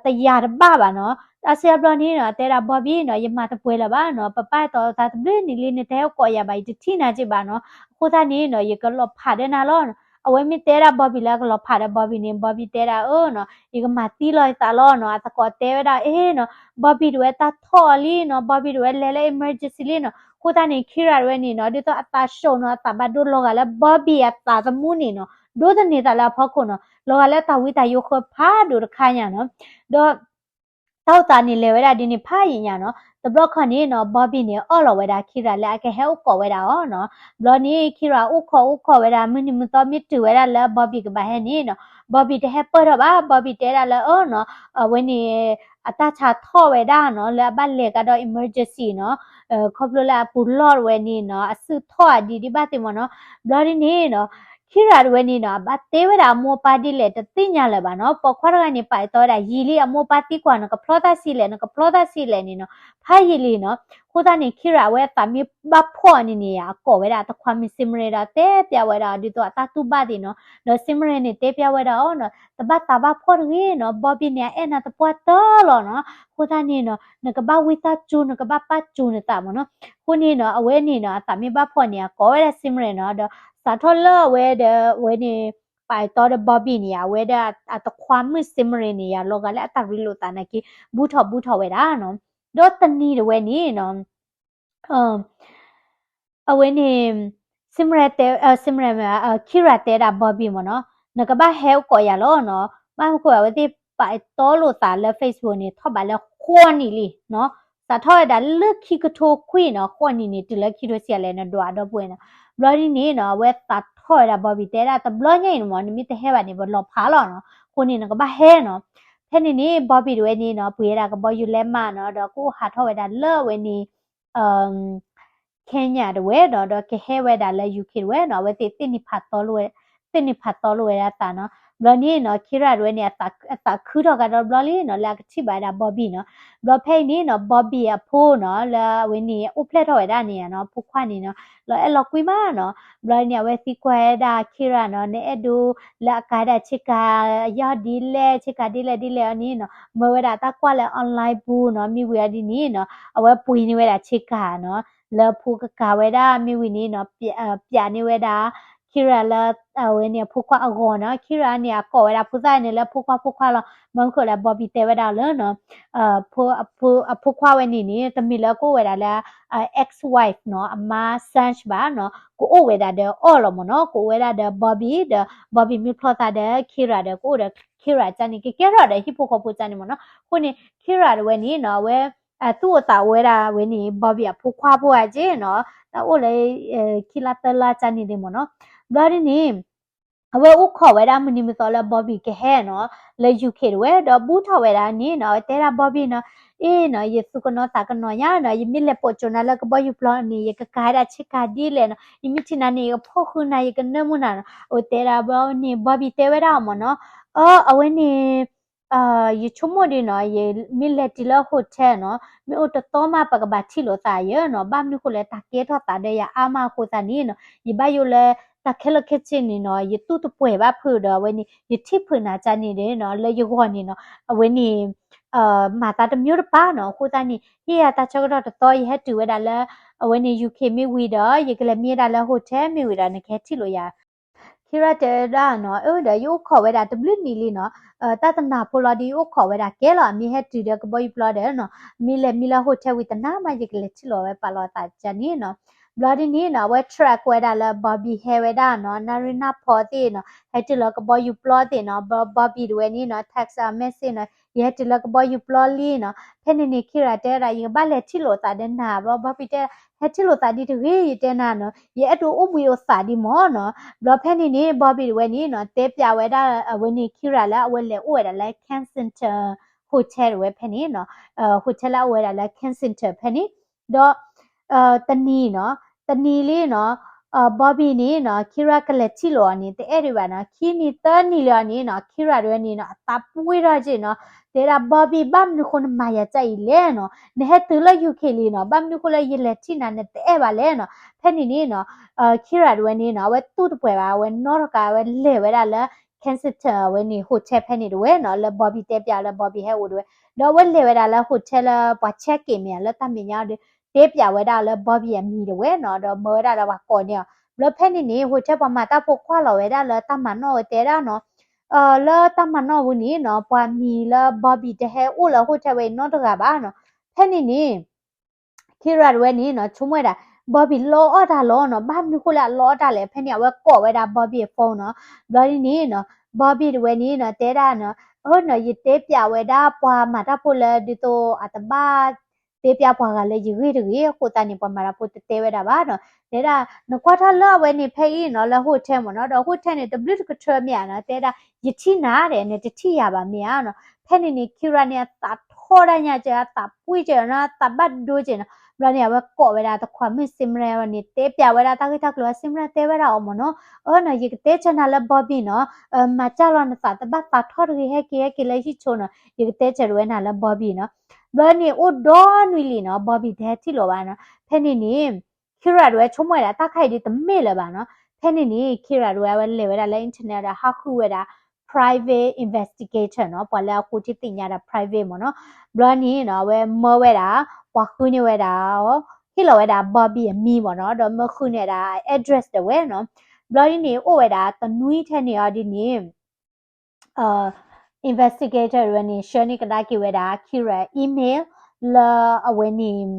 တယာ်တဘၣ်ဘၣ်နီၤ. အါစုအါဘျီန့ၣ်နီၤ တဲဒၣ် Bobby နီၤ ယမၤတပှဲၤလၢၤဘၣ်နီၤ, ပပၢ်အဲၣ်တီသးတဘျုးနံၣ်လံ နတဟဲအိၣ်ကိးယၤဘၣ် ယတထံၣ်နၤက့ဘၣ်နီၤ. အဃိသတးန့ၣ်နီၤ ယကလီၤဖးဒီးနၤလီၤ. အဝဲမ့ၢ်တဲဒၣ် Bobby လၢအကလီၤဖးဒီး Bobby န့ၣ် Bobby တဲဒၣ်အၢနီၤ ယကမၤသံလီၤယသးလီၤနီၤ. အသကိးတဲဝဲဒၣ်အ့နီၤ Bobby တဝဲတၢ်ထီၣ်အီၤလံနီၤ, Bobby တဝဲလဲၤလၢ emergency လံနီၤ. အဃိသတးန့ၣ် Kira တဝဲန့ၣ်နီၤ ဒ်သိးအသးဆှိးနီၤ အသးဘၣ်ဒိလီၤဂာ်လၢ Bobby အသးသမူန့ၣ်နီၤ ဒိးသန့ၤသးလၢအဖီခိၣ်နီၤ, လီၤဂာ်လၢတၢ်ဝံတၢ်ယိးဃၢဖးဒိၣ်တခါညါနီၤ. ဒီး တၢ်အိၣ်သးန့ၣ်လဲၤဝဲဒၣ်ဒ်န့ၣ်ဖးယံာ်ညါနီၤ. တဘျီခီန့ၣ်နီၤ Bobby န့ၣ် အီၣ်လီၤဝဲဒၣ် Kira လၢအကဟဲအိၣ်ကိးဝဲဒၣ်အီၤနီၤ. ဘျီန့ၣ် Kira အိၣ်ခိးအိၣ်ခိးဝဲဒၣ် မုၢ်နံၤမုၢ်သီမ့ၢ်တုၤဝဲဒၣ်လၢ Bobby ကဘၣ်ဟဲန့ၣ်နီၤ Bobby တဟဲပၢၢ်ထီၣ်ဘၣ်. Bobby တဲဒၣ်လၢအၢနီၤ အဝဲန့ၣ် အတၢ်ဆါထီၣ်ဝဲဒၣ်နီၤ လၢအဘၣ်လဲၤကဒီး emergency နီၤ, ခီဖျိလၢအပူၤလီၢ်တဝဲန့ၣ်နီၤ အစုၣ်ထီၣ်အဒံးဒံးဘၣ်သ့ၣ်မ့ၢ်နီၤ. ဘျီဒ်န့ၣ်နီၤ Kira တဝဲန့ၣ်နီၤ အဘၣ်တဲဝဲဒၣ်အမိၢ်အပၢ်ဒ်လဲၣ်တသ့ၣ်ညါလၢၤဘၣ်နီၤ. ပိာ်ခွါတဂၤန့ၣ် ပာ်အသီဝဲဒၣ်ယံာ်လံ အမိၢ်အပၢ်သံကွၢ် နကဖျီတၢ်ဆံးလဲၣ် နကဖျီတၢ်ဆံးလဲၣ်န့ၣ်နီၤ ဖးယံာ်လံနီၤ. အဃိသတးန့ၣ် Kira အဝဲအသးမ့ၢ်ဘၣ်ဖှီၣ်န့ၣ်န့ၣ် အကိးဝဲဒၣ်အတခွါမုၣ် Simran ဒီးတဲပျးဝဲဒၣ်အီၤဒ်သိးအတၢ်တူၢ်ဘၣ်သ့ၣ်နီၤ. ဒီး Simran န့ၣ်တဲပျးဝဲဒၣ်အီၤနီၤ တဘၣ်သးဘၣ်ဖှီၣ်တဂ့ၤနီၤ Bobby န့ၣ် အအဲၣ်နၤသပှၢ်တၢၢ်လီၤနီၤ. အဃိသတးန့ၣ်နီၤ နကဘၣ်ဝံသးစူၤ နကဘၣ်ပာ်စူၤနသးမ့ၢ်နီၤ. အဃိန့ၣ်နီၤ အဝဲန့ၣ်နီၤ အသးမ့ၢ်ဘၣ်ဖှီၣ်န့ၣ် အကိးဝဲဒၣ် Simran နီၤ ဒီးစးထီၣ်လၢအဝဲဒီး အဝဲန့ၣ် ပာ်အသီဒီး Bobby န့ၣ် အဝဲဒၣ်အတခွါမုၣ် Simran န့ၣ် ယၤလီၤဂာ်လၢအတၢ်ရ့လိာ်သးနာ်က့ ဘူးထီၣ်ဘူးထီၣ်ဝဲဒၣ်နီၤ. ဒီးတနံၤတဝဲန့ၣ်နီၤ အဝဲန့ၣ် Simran တဲ Simran မ့ၢ် Kira တဲဒၣ် Bobby မ့ၢ်နီၤ နကဘၣ်ဟဲအိၣ်ကိးယၤလီၤနီၤ. ဘၣ်မနုၤဃိအဝဲသ့ၣ်ပာ်တီလိာ်သးလၢ Facebook န့ၣ် ထီၣ်ဘးလၢဃိးနံၣ်လံနီၤ. စးထီၣ်ဝဲဒၣ်လၢခံကထိခွံနီၤ ဃိးနံၣ်န့ၣ် တုၤလၢခံကထိဆံယဲၢ်လဲၣ် နဒွးအဒီပုၢ်ဝဲၢ်နီၤ. ဘျီဒ်န့ၣ်နီၤ အဝဲသးထီၣ်ဝဲဒၣ် Bobby တဲဒၣ် တဘျီညါအံၤန့ၣ်မ့ၢ် နမ့ၢ်တဟဲဘၣ်န့ၣ် ပလီၤဖးလီၤနီၤ. အဃိန့ၣ် နကဘၣ်ဟဲနီၤ. ဖဲန့ၣ်န့ၣ် Bobby တဝဲန့ၣ်နီၤ ပှ့ၤဝဲဒၣ်ကဘီယူၤလဲမးနီၤ ဒီးကအိၣ်ဟးထီၣ်ဝဲဒၣ်လၢအဝဲန့ၣ် Kenya တဝဲနီၤ ဒီးကဟဲဝဲဒၣ်လၢ UK တဝဲနီၤ အဝဲသ့ၣ်သ့ၣ်န့ၢ်ဖးသီလိာ်ဝဲ သ့ၣ်န့ၢ်ဖးသီလိာ်ဝဲဒၣ်သးနီၤ. ဘျီန့ၣ်နီၤ Kira တဝဲန့ၣ် အသးခုထီၣ်ကဒီးဘျီလံနီၤ လၢအကထံၣ်ဘၣ်ဝဲဒၣ် Bobby နီၤ. ဘျီဖဲအံၤန့ၣ်နီၤ Bobby အဖိနီၤ လၢအဝဲန့ၣ် အိၣ်ဖျဲၣ်ထီၣ်ဝဲဒၣ်န့ၣ်နီၤ အဖိခွါန့ၣ်နီၤ လီၤအဲၣ်လီၤကွံမးနီၤ. ဘျီန့ၣ် အဝဲသံကွၢ်ဝဲဒၣ် Kira နီၤ နအဲၣ်ဒိးလၢအကၤဝဲဒၣ်ဆ့ကၤ အယီၢ်ဒ်လဲၣ် ဆ့ကၤဒ်လဲၣ်ဒ်လဲၣ်အီၤန့ၣ်နီၤ မၢဝဲဒၣ်တၢ်ကွၢ်လၢ online ပူၤနီၤ မ့ၢ်ဝံၤအီၤဒ်န့ၣ်နီၤ အဝဲပှ့ၤန့ၢ်ဝဲဒၣ်ဆ့ကၤနီၤ လၢဖိကကၤဝဲဒၣ် မ့ၢ်ဝံၤန့ၣ်နီၤ ပျးန့ၢ်ဝဲဒၣ် Kira လၢ အဝဲန့ၣ်အဖိခွါအဂီၢ်နီၤ. Kira န့ၣ် အကိးဝဲဒၣ်ဖိသၣ်န့ၣ်လၢဖိခွါဖိခွါလီၤ. မ့ၢ်မနုၤဃိလဲၣ် Bobby တဲဝဲဒၣ်လၢနီၤ အဖိခွါဝဲန့ၣ်န့ၣ် တမ့ၢ်လၢကအိၣ်ဝဲဒၣ်လၢ ex-wife နီၤ အမါ Sanch ဘၣ်နီၤ ကအိၣ်ဝဲဒၣ်ဒီးအီၤလီၤမ့ၢ်နီၤ ကအိၣ်ဝဲဒၣ်ဒီး Bobby ဒီး Bobby မ့ၢ်ဖျီသးဒီး Kira ဒီး ကအိၣ်ဒီး Kira ကန့ၣ် ကကဲထီၣ်ဒီးဟံၣ်ဖိဃီဖိကန့ၣ်မ့ၢ်နီၤ. အဃိန့ၣ် Kira တဝဲန့ၣ်နီၤ အဝဲ သူၣ်အိၣ်သးအိၣ်ဝဲဒၣ်ဝဲန့ၣ် Bobby အဖိခွါဖိအက့နီၤ တၢ်အိၣ်လၢ ခံလါသၢလါကန့ၣ်ဒ်မ့ၢ်နီၤ. ဘျီဒ်န့ၣ် အဝဲအိၣ်ခိးဝဲဒၣ်မုၢ်နံၤမုၢ်သီလၢ Bobby ကဟဲနီၤ လၢ UK တဝဲ ဒီးဘူးထီၣ်ဝဲဒၣ်န့ၣ်နီၤ အဝဲတဲဒၣ် Bobby နီၤ အ့နီၤ ယသူၣ်ကနိးသးကနိးညါနီၤ ယမ့ၢ်လဲၤပိာ်ကၠိနၤလၢကဘီယူၤပျီန့ၣ် ယကကၤဝဲဒၣ်ဆ့ကၤဒ်လဲၣ်နီၤ ယမ့ၢ်ထံၣ်နၤန့ၣ် ယကဖီၣ်ဃုာ်နၤ ယကနၢမူနၤနီၤ အဝဲတဲဒၣ်ဘျီန့ၣ် Bobby တဲဝဲဒၣ်အီၤမ့ၢ်နီၤ အၢ အဝဲန့ၣ် ယဆိကမိၣ်ဒ်နီၤ ယမ့ၢ်လဲၤတုၤလၢ hotel နီၤ မ့ၢ်အိၣ်တသီမး ပကဘၣ်ထံၣ်လိာ်သးယဲနီၤ ဘၣ်မနုၤဃိလဲၣ် တၢ်ကဲထီၣ်သးဒီးယၤအါမးအဃိသတးန့ၣ်နီၤ ယဘၣ်ယိၣ်လၢ တၢ်ခဲလၢာ်ခဲဆ့န့ၣ်နီၤ ယတူၢ်တပှဲၤဘၣ်ဖုးဒီးအဝဲန့ၣ် ယထံၣ်ဖုးနၤကန့ၣ်ဒီးနီၤ လၢယဂီၢ်န့ၣ်နီၤ အဝဲန့ၣ် မၤသးတမျိုးတပါနီၤ အဃိသတးန့ၣ် ဟ့ၣ်ယၤတၢ်ဆၢကတီၢ်တသီ ယဟဲတုၤဝဲဒၣ်လၢ အဝဲန့ၣ် UK မ့ၢ်ဝံၤဒီး ယကလဲၤမံဝဲဒၣ်လၢ hotel မ့ၢ်ဝံၤဒီး နကဟဲထံၣ်လိာ်ယၤ Kira တဲဒၣ်နီၤ, အၢ ဒီးယအိၣ်ခိးဝဲဒၣ်တဘျုးနံၣ်လံနီၤ, တၢ်တနၢ်ဖိလီၤဒီးယအိၣ်ခိးဝဲဒၣ်ကဲလီၤ, အမ့ၢ်ဟဲတုၤဒီးကဘီယူၤပျီဒီးနီၤ, မ့ၢ်လဲၤမံလၢ hotel ဝံၤတနၤမး ယကလဲၤထံၣ်လိာ်ဝဲပာ်လီၤသးန့ၣ်နီၤ. ဘျီဒ်န့ၣ်နီၤ အဝဲ track ဝဲဒၣ်လၢ Bobby ဟဲဝဲဒၣ်နီၤ, နၣ်ရံၣ်နၢ်ဖီသ့ၣ်နီၤ, ဟဲတုၤလၢကဘီယူၤပျီသ့ၣ်နီၤ, Bobby တဝဲန့ၣ်နီၤ text message နီၤ, ယဟဲတုၤလၢကဘီယူၤပျီလံနီၤ. ဖဲန့ၣ်န့ၣ် Kira တဲဒၣ် ယကဘၣ်လဲၤထံၣ်လိာ်သးဒီးနၤ, ဘျီ Bobby တဲ ဟဲထံၣ်လိာ်သးဒ်တဂ့ၤ ယတဲနၤနီၤ, ယအဲၣ်ဒိးအိၣ်ဘှံးအိၣ်သးဒ်မၢ်နီၤ. ဘျီဖဲန့ၣ်န့ၣ် Bobby တဝဲန့ၣ်နီၤ တဲပျးဝဲဒၣ်အဝဲန့ၣ် Kira လၢအဝဲလဲၤအိၣ်ဝဲဒၣ်လၢ Kensington hotel တဝဲဖဲန့ၣ်နီၤ, hotel လၢအအိၣ်ဝဲဒၣ်လၢ Kensington ဖဲန့ၣ်, ဒီး တနံၤနီၤ, တနံၤလံနီၤ, Bobby န့ၣ်နီၤ Kira ကလဲၤထံၣ်လိာ်အီၤန့ၣ် တအဲၣ်ဒံးဘၣ်နီၤ, ခံနံၤသၢနံၤလံအီၤန့ၣ်နီၤ Kira တဝဲန့ၣ်နီၤ အသးပှ့ၤထီၣ်က့နီၤ, တဲဒၣ် Bobby ဘၣ်မနုၤဃိနမၤယၤဒ်အံၤလဲၣ်နီၤ, နဟဲတုၤလၢ UK လံနီၤ, ဘၣ်မနုၤဃိလၢယလဲၤထံၣ်နၤ နတအဲၣ်ဘၣ်လဲၣ်နီၤ. ဖဲန့ၣ်န့ၣ်နီၤ Kira တဝဲန့ၣ်နီၤ အဝဲတူၢ်တပှဲၤဘၣ်, အဝဲနီၣ်ထီၣ်ကါ အဝဲလဲၤဝဲဒၣ်လၢ Kensington အဝဲန့ၣ် hotel ဖဲန့ၣ်တဝဲနီၤ, လၢ Bobby တဲပျးလၢ Bobby ဟဲအိၣ်တဝဲ, ဒီးအဝဲလဲၤဝဲဒၣ်လၢ hotel လၢပှၤ check in မ့ၢ်ဧါ လၢတၢ်မဲာ်ညါဒီး တဲပျးဝဲဒၣ်လၢ Bobby အမံၤတဝဲနီၤ, ဒီးမၢဝဲဒၣ်လၢပှၤကိးန့ၢ်အီၤ. ဘျီဖဲန့ၣ်န့ၣ် hotel ပှၤမၤတၢ်ဖိကွၢ်လီၤဝဲဒၣ်လၢတၢ်မၤနီၣ်ဝဲတဲဒၣ်နီၤ, လၢတၢ်မၤနီၣ်ပူၤန့ၣ်နီၤ ပှၤမံၤလၢ Bobby တဟဲအိၣ်လၢ hotel ဝဲအံၤနီတဂၤဘၣ်နီၤ. ဖဲန့ၣ်န့ၣ် Kira တဝဲန့ၣ်နီၤ ဆိကမိၣ်ဝဲဒၣ် Bobby လီအီၣ်တၢ်လီၤနီၤ, ဘၣ်မနုၤဃိလၢအလီအီၣ်တၢ်လဲၣ်. ဖဲန့ၣ် အဝဲကိးဝဲဒၣ် Bobby အ phone နီၤ. ဘျီဒ်န့ၣ်နီၤ Bobby တဝဲန့ၣ်နီၤ တဲဒၣ်နီၤ, အၢနီၤ ယတဲပျးဝဲဒၣ်ပှၤမၤတၢ်ဖိလၢဒ်သိးအတဘၣ်တဲပျးပှၤဂၤလၢယဂ့ၢ်တဂ့ၤ, အဃိသတးန့ၣ် ပှၤမၤတၢ်ဖိတတဲဝဲဒၣ်ဘၣ်နီၤ. တဲဒၣ် နကွၢ်ထီၣ်လၢအဝဲန့ၣ်ဖဲအံၤနီၤ လၢ hotel မ့ၢ်နီၤ, ဒီး hotel န့ၣ် တဘျုးတကထၢမ့ၢ်ဧါနီၤ, တဲဒၣ် ယထံၣ်နၤဒီး နတထံၣ်ယၤဘၣ်မ့ၢ်ဧါနီၤ. ဖဲန့ၣ်န့ၣ် Kira န့ၣ် အသးထီၣ်ဒၣ်ညါကဲ အသးပှ့ၤကဲနီၤ, အသးဘၣ်ဒိကဲနီၤ. ဘျီန့ၣ် အဝဲကိးဝဲဒၣ်တခွါမုၣ် Simran န့ၣ် တဲပျးဝဲဒၣ်တၢ်ဂ့ၢ်တၢ်ကျိၤ Simran တဲဝဲဒၣ်အီၤမ့ၢ်နီၤ, အၢနီၤ ယကတဲဆၢနၤလၢ Bobby နီၤ, မၤစၢ်လီၤနသး တဘၣ်သးထီၣ်တဂ့ၤ ဟဲက့ၤဟဲက့ၤလၢဟံၣ်ဆိနီၤ, ယကတဲဆၢဝဲနၤလၢ Bobby နီၤ. ဘျီန့ၣ်အိၣ်ဒီနွံလံနီၤ Bobby တဟဲထံၣ်လိာ်ဘၣ်နီၤ. ဖဲန့ၣ်န့ၣ် Kira တဝဲဆိကမိၣ်ဝဲဒၣ် တၢ်ခါအံၤဒ်တမ့ၢ်လၢၤဘၣ်နီၤ. ဖဲန့ၣ်န့ၣ် Kira တဝဲ အဝဲလဲၤဝဲဒၣ်လၢ internet ဒီး ဟးဃုဝဲဒၣ် private investigator နီၤ, ပှၤလၢအဃုထံသ့ၣ်ညါဒၣ် private မ့ၢ်နီၤ. ဘျီန့ၣ်နီၤ အဝဲမၢဝဲဒၣ် ပှၤဃုန့ၢ်ဝဲဒၣ် ဟ့ၣ်လီၤဝဲဒၣ် Bobby အမံၤမ့ၢ်နီၤ, ဒီးမၢဃုန့ၢ်ဝဲဒၣ် address တဝဲနီၤ. ဘျီဒ်န့ၣ် အိၣ်ဝဲဒၣ်တနွံထဲန့ၣ်အီၤဒ်န့ၣ် investigator တဝဲန့ၣ် ဆှၢန့ၢ်ကဒါက့ၤဝဲဒၣ် Kira email လၢအဝဲန့ၣ်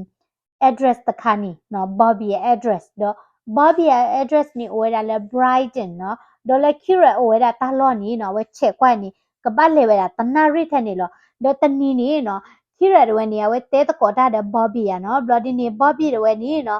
address တခါန့ၣ်နီၤ, Bobby အ address ဒီး Bobby အ address န့ၣ် အိၣ်ဝဲဒၣ်လၢ Brighton နီၤ, ဒီးလၢ Kira အိၣ်ဝဲဒၣ်တၢ်လီၢ်န့ၣ်နီၤ အဝဲဆဲးကွၢ်န့ၣ် ကဘၣ်လဲၤဝဲဒၣ်တနၣ်ရံၣ်ထဲန့ၣ်လီၤ. ဒီးတနံၤန့ၣ်နီၤ Kira တဝဲန့ၣ် အဝဲတဲသကိးတၢ်ဒီး Bobby ဧါနီၤ, ဘျီဒ်န့ၣ် Bobby တဝဲန့ၣ်နီၤ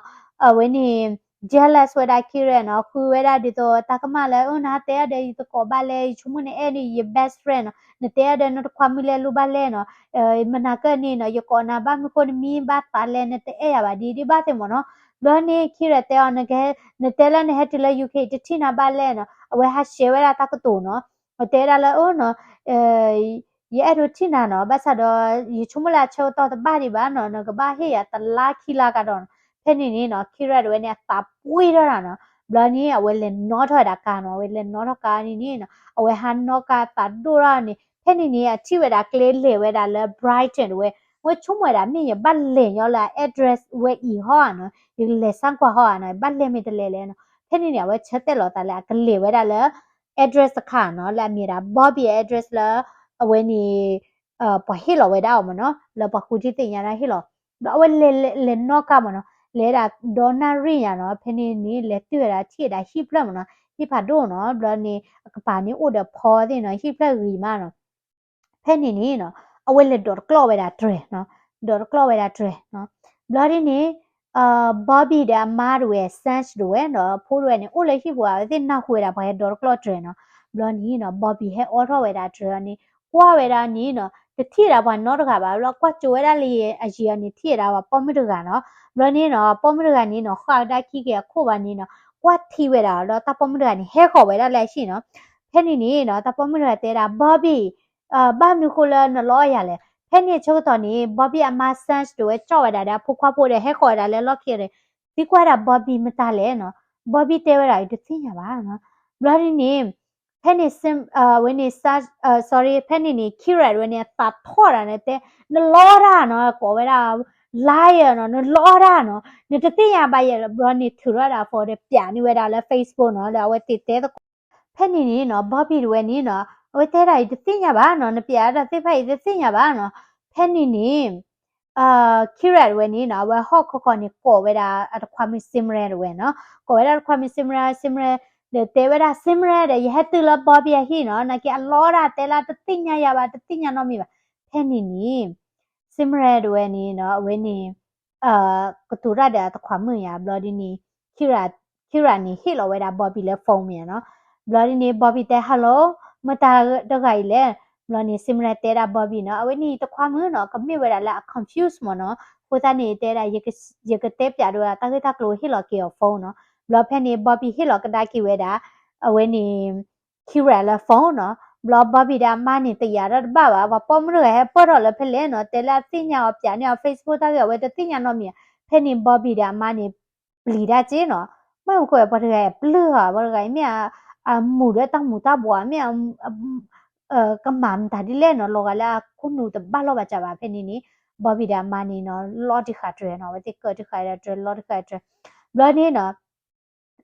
အဝဲန့ၣ် jealous ဝဲဒၣ် Kira နီၤ, ဃုဝဲဒၣ်ဒ်သိးတၢ်ကမၣ်လၢ အၢ နတဲအီၤဒီးယသကိးဘၣ်လဲၣ်, ယဆိကမိၣ်နအဲၣ်န့ၣ် ယ best friend နီၤ, နတဲအီၤဒီးနတခွါမုၣ်လဲၣ်လိၣ်ဘၣ်လဲၣ်နီၤ, မနၤကၢၢ်န့ၣ်နီၤ ယကိးနၤဘၣ်မနုၤဃိနမံဘၣ်သးလဲၣ်, နတအဲၣ်ယၤဘၣ်ဒ်ဒ်ဘၣ်သ့ၣ်မ့ၢ်နီၤ. ဘျီန့ၣ် Kira တဲအီၤ နကဟဲ နတဲလၢနဟဲတုၤလၢ UK တထံၣ်နၤဘၣ်လဲၣ်နီၤ, အဝဲဟးရှဲဝဲဒၣ်တၢ်ကတိၤနီၤ, တဲဒၣ်လၢ အၢ နီၤ ယအဲၣ်ဒိးထံၣ်နၤနီၤ, ဘၣ်ဆၣ်ဒီး ယဆိကမိၣ်လၢအဆၢကတီၢ်တဘၣ်ဒံးဘၣ်နီၤ, နကဘၣ်ဟ့ၣ်ယၤတလါခံလါကဒီးနီၤ. ဖဲန့ၣ်န့ၣ်နီၤ Kira တဝဲန့ၣ် အသးပှ့ၤထီၣ်တၢ်နီၤ, ဘျီန့ၣ် အဝဲလဲၤနီၣ်ထီၣ်ဝဲဒၣ်ကါနီၤ, အဝဲလဲၤနီၣ်ထီၣ်ကါန့ၣ်န့ၣ်နီၤ, အဝဲဟးနီၣ်ကါသးဒိၣ်ထီၣ်န့ၣ်, ဖဲန့ၣ်န့ၣ် အထံၣ်ဝဲဒၣ်ကျဲလဲၤဝဲဒၣ်လၢ Brighton တဝဲ, အဝဲဆိကမိၣ်ဝဲဒၣ် မ့ၢ်ယဘၣ်လဲၤညီလၢ address ဝဲအံၤဟီဧါနီၤ, ယကလဲၤစၢ်ကွၢ်ဟီဧါနီၤ, ဘၣ်လဲၤမ့ၢ်တလဲၤလဲၣ်နီၤ. ဖဲန့ၣ်န့ၣ် အဝဲဆၢတဲာ်လီၤသးလၢ အကလဲၤဝဲဒၣ်လၢ address တခါနီၤ, လၢအမ့ၢ်ဒၣ် Bobby အ address လၢ အဝဲန့ၣ် ပှၤဟ့ၣ်လီၤဝဲဒၣ်အီၤမ့ၢ်နီၤ, လၢပှၤဃုထံသ့ၣ်ညါဒၣ်ဟ့ၣ်လီၤ, ဒီးအဝဲလဲၤ လဲၤနီၣ်ကါမ့ၢ်နီၤ, လဲၤဒၣ်ဒီနၣ်ရံၣ်ညါနီၤ, ဖဲန့ၣ်န့ၣ် လဲၤတုၤဝဲဒၣ်ထံၣ်ဝဲဒၣ်ဟံၣ်ဖျၢၣ်မ့ၢ်နီၤ, ဟံၣ်ဖးဒိၣ်နီၤ, ဘျီန့ၣ် အကပၤန့ၣ်အိၣ်ဒီးဖီသ့ၣ်နီၤ, ဟံၣ်ဖျၢၣ်ဂ့ၤမးနီၤ. ဖဲန့ၣ်န့ၣ်နီၤ အဝဲလဲၤဒိးတကျီၢ်ဝဲဒၣ်တြဲၤနီၤ, ဒိးတကျီၢ်ဝဲဒၣ်တြဲၤနီၤ, ဘျီဒ်န့ၣ် Bobby ဒီးအမါတဝဲ Sanch တဝဲနီၤ, ဖိတဝဲန့ၣ် အိၣ်လၢဟံၣ်ပူၤ အဝဲသ့ၣ်နၢ်ဟူဝဲဒၣ်ပှၤဟဲဒိးတကျီၢ်တြဲၤနီၤ. ဘျီန့ၣ်နီၤ Bobby ဟဲအိးထီၣ်ဝဲဒၣ်တြဲၤအီၤန့ၣ် ကွၢ်ဝဲဒၣ်န့ၣ်နီၤ, တထံၣ်ဝဲဒၣ်ပှၤနီတဂၤဘၣ်, ဘျီကွၢ်ကၠိဝဲဒၣ်လၢအယံၤအီၤန့ၣ် ထံၣ်ဝဲဒၣ်ပှၤပိာ်မုၣ်တဂၤနီၤ. ဘျီန့ၣ်နီၤ ပိာ်မုၣ်တဂၤန့ၣ်နီၤ ဃၣ်ဝဲဒၣ်ခံက့ၤအခိၣ်ဘၣ်န့ၣ်နီၤ, ကွၢ်ထံဝဲဒၣ်ဒီးတၢ်ပိာ်မုၣ်တဂၤန့ၣ် ဟဲဃီၤဝဲဒၣ်လၢအဟံၣ်နီၤ. ဖဲန့ၣ်န့ၣ်နီၤ တၢ်ပိာ်မုၣ်တဂၤတဲဒၣ် Bobby ဘၣ်မနုၤဃိလၢနလီအီၣ်ယၤလဲၣ်. ဖဲန့ၣ်အဆၢကတီၢ်န့ၣ် Bobby အမါ Sanch တဝဲကၠီၣ်ဝဲဒၣ်ဒီးအဖိခွါဖိဒီး ဟဲဃီၤဝဲဒၣ်လၢလီၢ်ခံဒီး သံကွၢ်ဒၣ် Bobby မတၤလဲၣ်နီၤ. Bobby တဲဝဲဒၣ် ယတသ့ၣ်ညါဘၣ်နီၤ. ဘျီဒ်န့ၣ် ဖဲန့ၣ် ဝဲန့ၣ် sorry ဖဲန့ၣ်န့ၣ် Kira ဝဲန့ၣ် အသးထီၣ်ဒၣ်န့ၣ်တဲ နလီတၢ်နီၤ, ကိးဝဲဒၣ် liar နီၤ, နလီတၢ်နီၤ, နတသ့ၣ်ညါဘၣ်ယဲၢ်လၢ. ဘျီန့ၣ်ထုးထီၣ်ဒၣ် phone ဒီးပျးန့ၢ်ဝဲဒၣ်လၢ Facebook နီၤ, ဒီးအဝဲသ့ၣ်တဲသကိး ဖဲန့ၣ်န့ၣ်နီၤ Bobby တဝဲန့ၣ်နီၤ အဝဲတဲဒၣ်အံၤတသ့ၣ်ညါဘၣ်နီၤ နပျးဒၣ်သ့ၣ်တဖၣ်အံၤတသ့ၣ်ညါဘၣ်နီၤ. ဖဲန့ၣ်န့ၣ် Kira တဝဲန့ၣ်နီၤ အဝဲဟီၣ်ခီခီန့ၣ် ကိးဝဲဒၣ်အတခွါမုၣ် Simran တဝဲနီၤ ကိးဝဲဒၣ်တခွါမုၣ် Simran Simran ဒီးတဲဝဲဒၣ် Simran ဒီး ယဟဲတုၤလၢ Bobby အဟံၣ်နီၤ နာ်က့အလီတၢ်တဲလၢတသ့ၣ်ညါယၤဘၣ် တသ့ၣ်ညါနီတမံၤဘၣ်. ဖဲန့ၣ်န့ၣ် Simran တဝဲန့ၣ်နီၤ အဝဲန့ၣ် ကတိၤတၢ်ဒီးအတခွါမုၣ်ယါ ဘျီဒ်န့ၣ် Kira Kira န့ၣ် ဟ့ၣ်လီၤဝဲဒၣ် Bobby လၢ phone မ့ၢ်နီၤ. ဘျီဒ်န့ၣ် Bobby တဲ hello မတၤတဂၤအံၤလဲၣ်. ဘျီန့ၣ် Simran တဲဒၣ် Bobby နီၤ အဝဲန့ၣ်တခွါမုၣ်နီၤ ကမ့ၢ်ဝဲဒၣ်လၢအ confuse မ့ၢ်နီၤ. အဃိသတးန့ၣ် တဲဒၣ် ယကတဲပျးဒိဝဲဒၣ် တၢ်ဂ့ၢ်တၢ်ကျိၤဟ့ၣ်လီၤက့ၤအီၤ phone နီၤ. ဘျီဖဲန့ၣ် Bobby ဟ့ၣ်လီၤကဒါက့ၤဝဲဒၣ် အဝဲန့ၣ် Kira လၢ phone နီၤ. ဘျီ Bobby ဒီးအမါန့ၣ် တယာ်ထီၣ်တဘၣ်ဘၣ် ပှၤပိာ်မုၣ်တဂၤဟဲပၢၢ်ထီၣ်လၢဖဲလဲၣ်နီၤ တဲလၢအသ့ၣ်ညါအီၤ ပျးန့ၢ်အီၤ Facebook တၢ်ဂ့ၢ် အဝဲတသ့ၣ်ညါနီတမံၤ. ဖဲန့ၣ် Bobby ဒီးအမါန့ၣ် ပျံၤတၢ်က့နီၤ. မ့ၢ်မနုၤအဃိ ပှၤတဂၤအံၤပျၢၢ်ဧါ ပှၤတဂၤအံၤမ့ၢ် အမူၤဒီးတၢ်မူၤတၢ်ဘှီး မ့ၢ် ကမၤမတၤဒ်လဲၣ်နီၤ လီၤဂာ်လၢအခိၣ်နူာ်တဘၣ်လီၢ်ဘၣ်စၢ်ဘၣ်. ဖဲန့ၣ်န့ၣ် Bobby ဒီးအမါန့ၣ်နီၤ လီၤတံၢ်ဃာ်တြဲၤနီၤ အဝဲသ့ၣ်ကၢတံၢ်ဃာ်ဒီးတြဲၤ လီၤတံၢ်ဃာ်တြဲၤ. ဘျီန့ၣ်နီၤ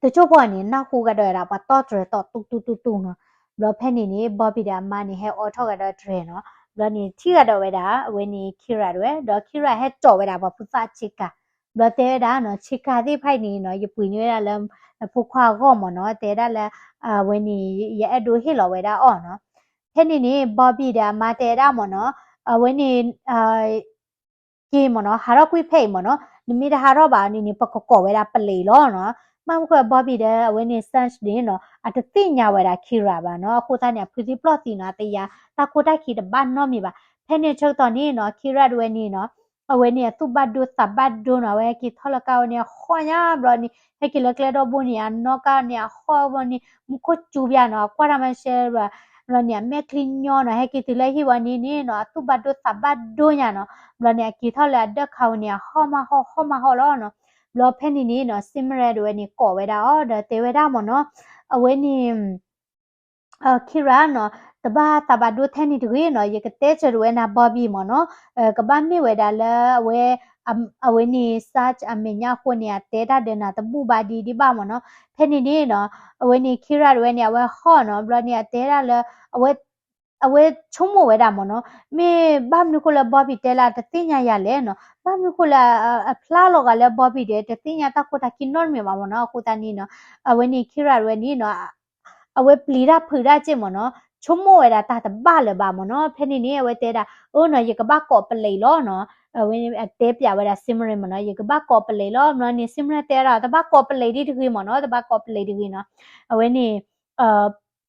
တစိၢ်ဖိန့ၣ် နၢ်ဟူကဒီးဝဲဒၣ် ပှၤတီၢ်တြဲၤတီၢ်တူၢ်တူၢ်တူၢ်တူၢ်နီၤ. ဘျီဖဲန့ၣ်န့ၣ် Bobby ဒီးအမါန့ၣ် ဟဲအိးထီၣ်ကဒီးတြဲၤနီၤ. ဘျီန့ၣ် ထံၣ်ကဒီးဝဲဒၣ် အဝဲန့ၣ် Kira တဝဲ ဒီး Kira ဟဲတီၢ်ဝဲဒၣ်ပှၤဖိသၣ်ဆ့ကၤ. ဘျီတဲဝဲဒၣ်နီၤ ဆ့ကၤသ့ၣ်တဖၣ်အံၤန့ၣ်နီၤ ယပှ့ၤန့ၢ်ဝဲဒၣ်လၢ ဖိခွါအဂီၢ်မ့ၢ်နီၤ တဲဒၣ်လၢ အဝဲန့ၣ် ယအဲၣ်ဒိးဟ့ၣ်လီၤဝဲဒၣ်အီၤနီၤ. ဖဲန့ၣ်န့ၣ် Bobby ဒီးအမါတဲဒၣ်မ့ၢ်နီၤ အဝဲန့ၣ် က့ၤမ့ၢ်နီၤ ဟးထီၣ်ကွံာ်ဖဲအံၤမ့ၢ်နီၤ နမ့ၢ်တဟးထီၣ်ဘၣ်န့ၣ်န့ၣ် ပကကိးဝဲဒၣ်ပလံးလီၤနီၤ. မ့ၢ်မနုၤအဃိ Bobby ဒီးအဝဲန့ၣ် Sanj န့ၣ်နီၤ အတသ့ၣ်ညါဝဲဒၣ် Kira ဘၣ်နီၤ. အဃိသတးန့ၣ် အဖုးသံပျီၢ်သံနီၤ အတယာ်တၢ်ခိၣ်တၢ်ခံတဘၣ်နီတမံၤဘၣ်. ဖဲန့ၣ်ဆၢကတီၢ်န့ၣ်နီၤ Kira တဝဲန့ၣ်နီၤ အဝဲန့ၣ်အသူၣ်ဘၣ်ဒိသးဘၣ်ဒိနီၤ အဝဲဟဲက့ၤထီၣ်လၢကါဝဲန့ၣ်အဟီၣ်ညါ ဘျီန့ၣ် ဟဲက့ၤလၢကျဲဒီဘိန့ၣ် အနီၣ်ကါန့ၣ်အဟီၣ်ဘျီန့ၣ် မူခိၣ်စူၤဘၣ်နီၤ အကွၢ်တၢ်မၤရှဲဘၣ် ဘျီန့ၣ် အမဲာ်ချံညီနီၤ ဟဲက့ၤတုၤလၢဟံၣ်ဝဲန့ၣ်န့ၣ်နီၤ အသူၣ်ဘၣ်ဒိသးဘၣ်ဒိညါနီၤ. ဘျီန့ၣ် အက့ၤထီၣ်လၢအဒၢးခါဝဲန့ၣ် အဟီၣ်မးဟီၣ် ဟီၣ်မးဟီၣ်လီၤနီၤ. ဘျီဖဲန့ၣ်န့ၣ်နီၤ Simran တဝဲန့ၣ် ကိးဝဲဒၣ်အီၤ ဒီးတဲဝဲဒၣ်မ့ၢ်နီၤ အဝဲန့ၣ် Kira နီၤ တဘၣ်သးဘၣ်ဒိထဲန့ၣ်တဂ့ၤနီၤ ယကတဲစၢၤတဝဲနၤ Bobby မ့ၢ်နီၤ ကဘၣ်မ့ၢ်ဝဲဒၣ်လၢအဝဲ အဝဲန့ၣ် Sanj အမဲာ်ညါအဃိန့ၣ် အတဲတၢ်ဒီးနၤတဘူၣ်ဘၣ်ဒံးဒံးဘၣ်မ့ၢ်နီၤ. ဖဲန့ၣ်န့ၣ်နီၤ အဝဲန့ၣ် Kira တဝဲန့ၣ် အဝဲဟီၣ်နီၤ ဘျီန့ၣ် အတဲဒၣ်လၢ အဝဲဆိကမိၣ်ဝဲဒၣ်မ့ၢ်နီၤ မ့ၢ်ဘၣ်မနုၤဃိလၢ Bobby တဲလၢတသ့ၣ်ညါယၤလဲၣ်နီၤ ဘၣ်မနုၤဃိလၢအဖျါလီၤဂာ်လၢ Bobby ဒီး တသ့ၣ်ညါတၢ်ခိၣ်တၢ်ခံနီတမံၤဘၣ်မ့ၢ်နီၤ. အဃိသတးန့ၣ်နီၤ အဝဲန့ၣ် Kira တဝဲန့ၣ်နီၤ အဝဲပျံၤတၢ်ဖုးတၢ်က့ၢ်မ့ၢ်နီၤ ဆိကမိၣ်ဝဲဒၣ်တၢ်တဘၣ်လၢၤဘၣ်မ့ၢ်နီၤ. ဖဲန့ၣ်န့ၣ် အဝဲတဲဒၣ် အၢနီၤ ယကဘၣ်ကိးပလံးလီၤနီၤ. အဝဲအတဲပျးဝဲဒၣ် Simran မ့ၢ်နီၤ ယကဘၣ်ကိးပလံးလီၤ. ဘျီန့ၣ် Simran တဲဒၣ် တဘၣ်ကိးပလံးဒံးတဂ့ၤမ့ၢ်နီၤ တဘၣ်ကိးပလံးတဂ့ၤနီၤ. အဝဲန့ၣ်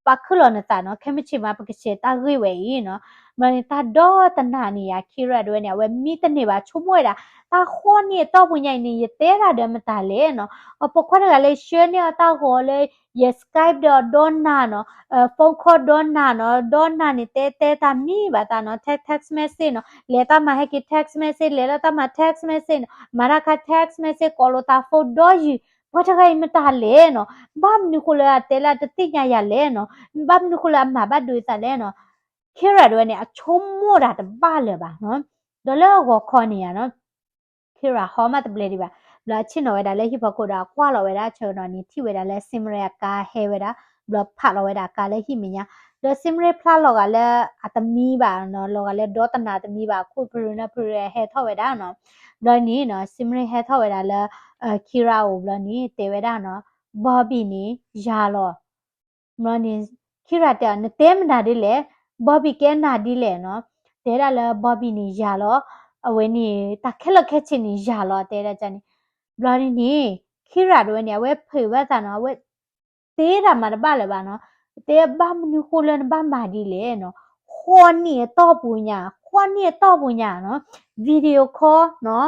ပာ်ခုၣ်လီၤနသးနီၤ ခဲမုၢ်ဆ့ၣ်မး ပကဆဲးတၢ်ဂ့ၢ်ဝဲအံၤနီၤ. ဘျီန့ၣ် တၢ်ဒီတနၤန့ၣ်ယါ Kira တဝဲန့ၣ် အဝဲမံတန့ၢ်ဘၣ် ဆိကမိၣ်ဝဲဒၣ် တၢ်ဃီန့ၢ်အတီၢ်ပူၤညါအံၤန့ၣ် ယတဲဒၣ်ဒီးမတၤလဲၣ်နီၤ. အပိာ်ခွါတဂၤလၢယဆှၢန့ၢ်အီၤတၢ်ဂီၤလၢ ယ Skype ဒီးအီၤဒီနၤနီၤ phone call ဒီနၤနီၤ ဒီနၤန့ၣ် တဲတဲတၢ်မံဘၣ်သးနီၤ text text message နီၤ လဲၤတၢ်မၤဟဲက့ၤ text message လဲၤလၢတၢ်မၤ text message နီၤ မၤတၢ်ခါ text message ကိးလိာ်သး phone ဒီယုၢ် ပှၤတဂၤအံၤမတၤလဲၣ်နီၤ. ဘၣ်မနုၤဃိလၢအတဲလၢတသ့ၣ်ညါယၤလဲၣ်နီၤ ဘၣ်မနုၤဃိလၢအမၤဘၣ်ဒိသးလဲၣ်နီၤ. Kira တဝဲန့ၣ် အဆိကမိၣ်တၢ်တဘၣ်လၢၤဘၣ်နီၤ. ဒီးလၢအဂီၤခီန့ၣ်ယါနီၤ Kira ဟီမးတဘျဲဒံးဘၣ် ဘျီအဆ့ၣ်နီၤဝဲဒၣ်လၢဟံၣ်ဖီခိၣ်ဒီး အကွၢ်လီၤဝဲဒၣ်ဆၢကတီၢ်န့ၣ် ထံၣ်ဝဲဒၣ်လၢ Simran အကါဟဲဝဲဒၣ် ဘျီဖးလီၤဝဲဒၣ်အကါလၢဟံၣ်မဲာ်ညါ ဒီး Simran ဖျါလီၤဂာ်လၢအတမံဘၣ်နီၤ လီၤဂာ်လၢဒီတနၤတမံဘၣ် ခိၣ်ဖရူနၢ်ဖရူဟဲထီၣ်ဝဲဒၣ်နီၤ. ဘျီန့ၣ်နီၤ Simran ဟဲထီၣ်ဝဲဒၣ်လၢ Kira အအိၣ်ဘျီန့ၣ် တဲဝဲဒၣ်နီၤ Bobby န့ၣ် ယၤလီၤ ဘျီန့ၣ် Kira တဲအီၤ နတဲမနုၤဒ်လဲၣ် Bobby ကဲနၤဒ်လဲၣ်နီၤ. တဲဒၣ်လၢ Bobby န့ၣ်ယၤလီၤ အဝဲန့ၣ် တၢ်ခဲလၢာ်ခဲဆ့န့ၣ်ယၤလီၤ တဲဒၣ်န့ၣ် ဘျီန့ၣ်န့ၣ် Kira တဝဲန့ၣ် အဝဲဖုးဘၣ်သးနီၤ အဝဲ တဲတၢ်မၤတဘၣ်လၢၤဘၣ်နီၤ. တဲဘၣ်မနုၤဃိလၢနဘၣ်မၤဒ်လဲၣ်နီၤ. ဃီနံၣ်အတီၢ်ပူၤညါ ဃီနံၣ်အတီၢ်ပူၤညါနီၤ video call နီၤ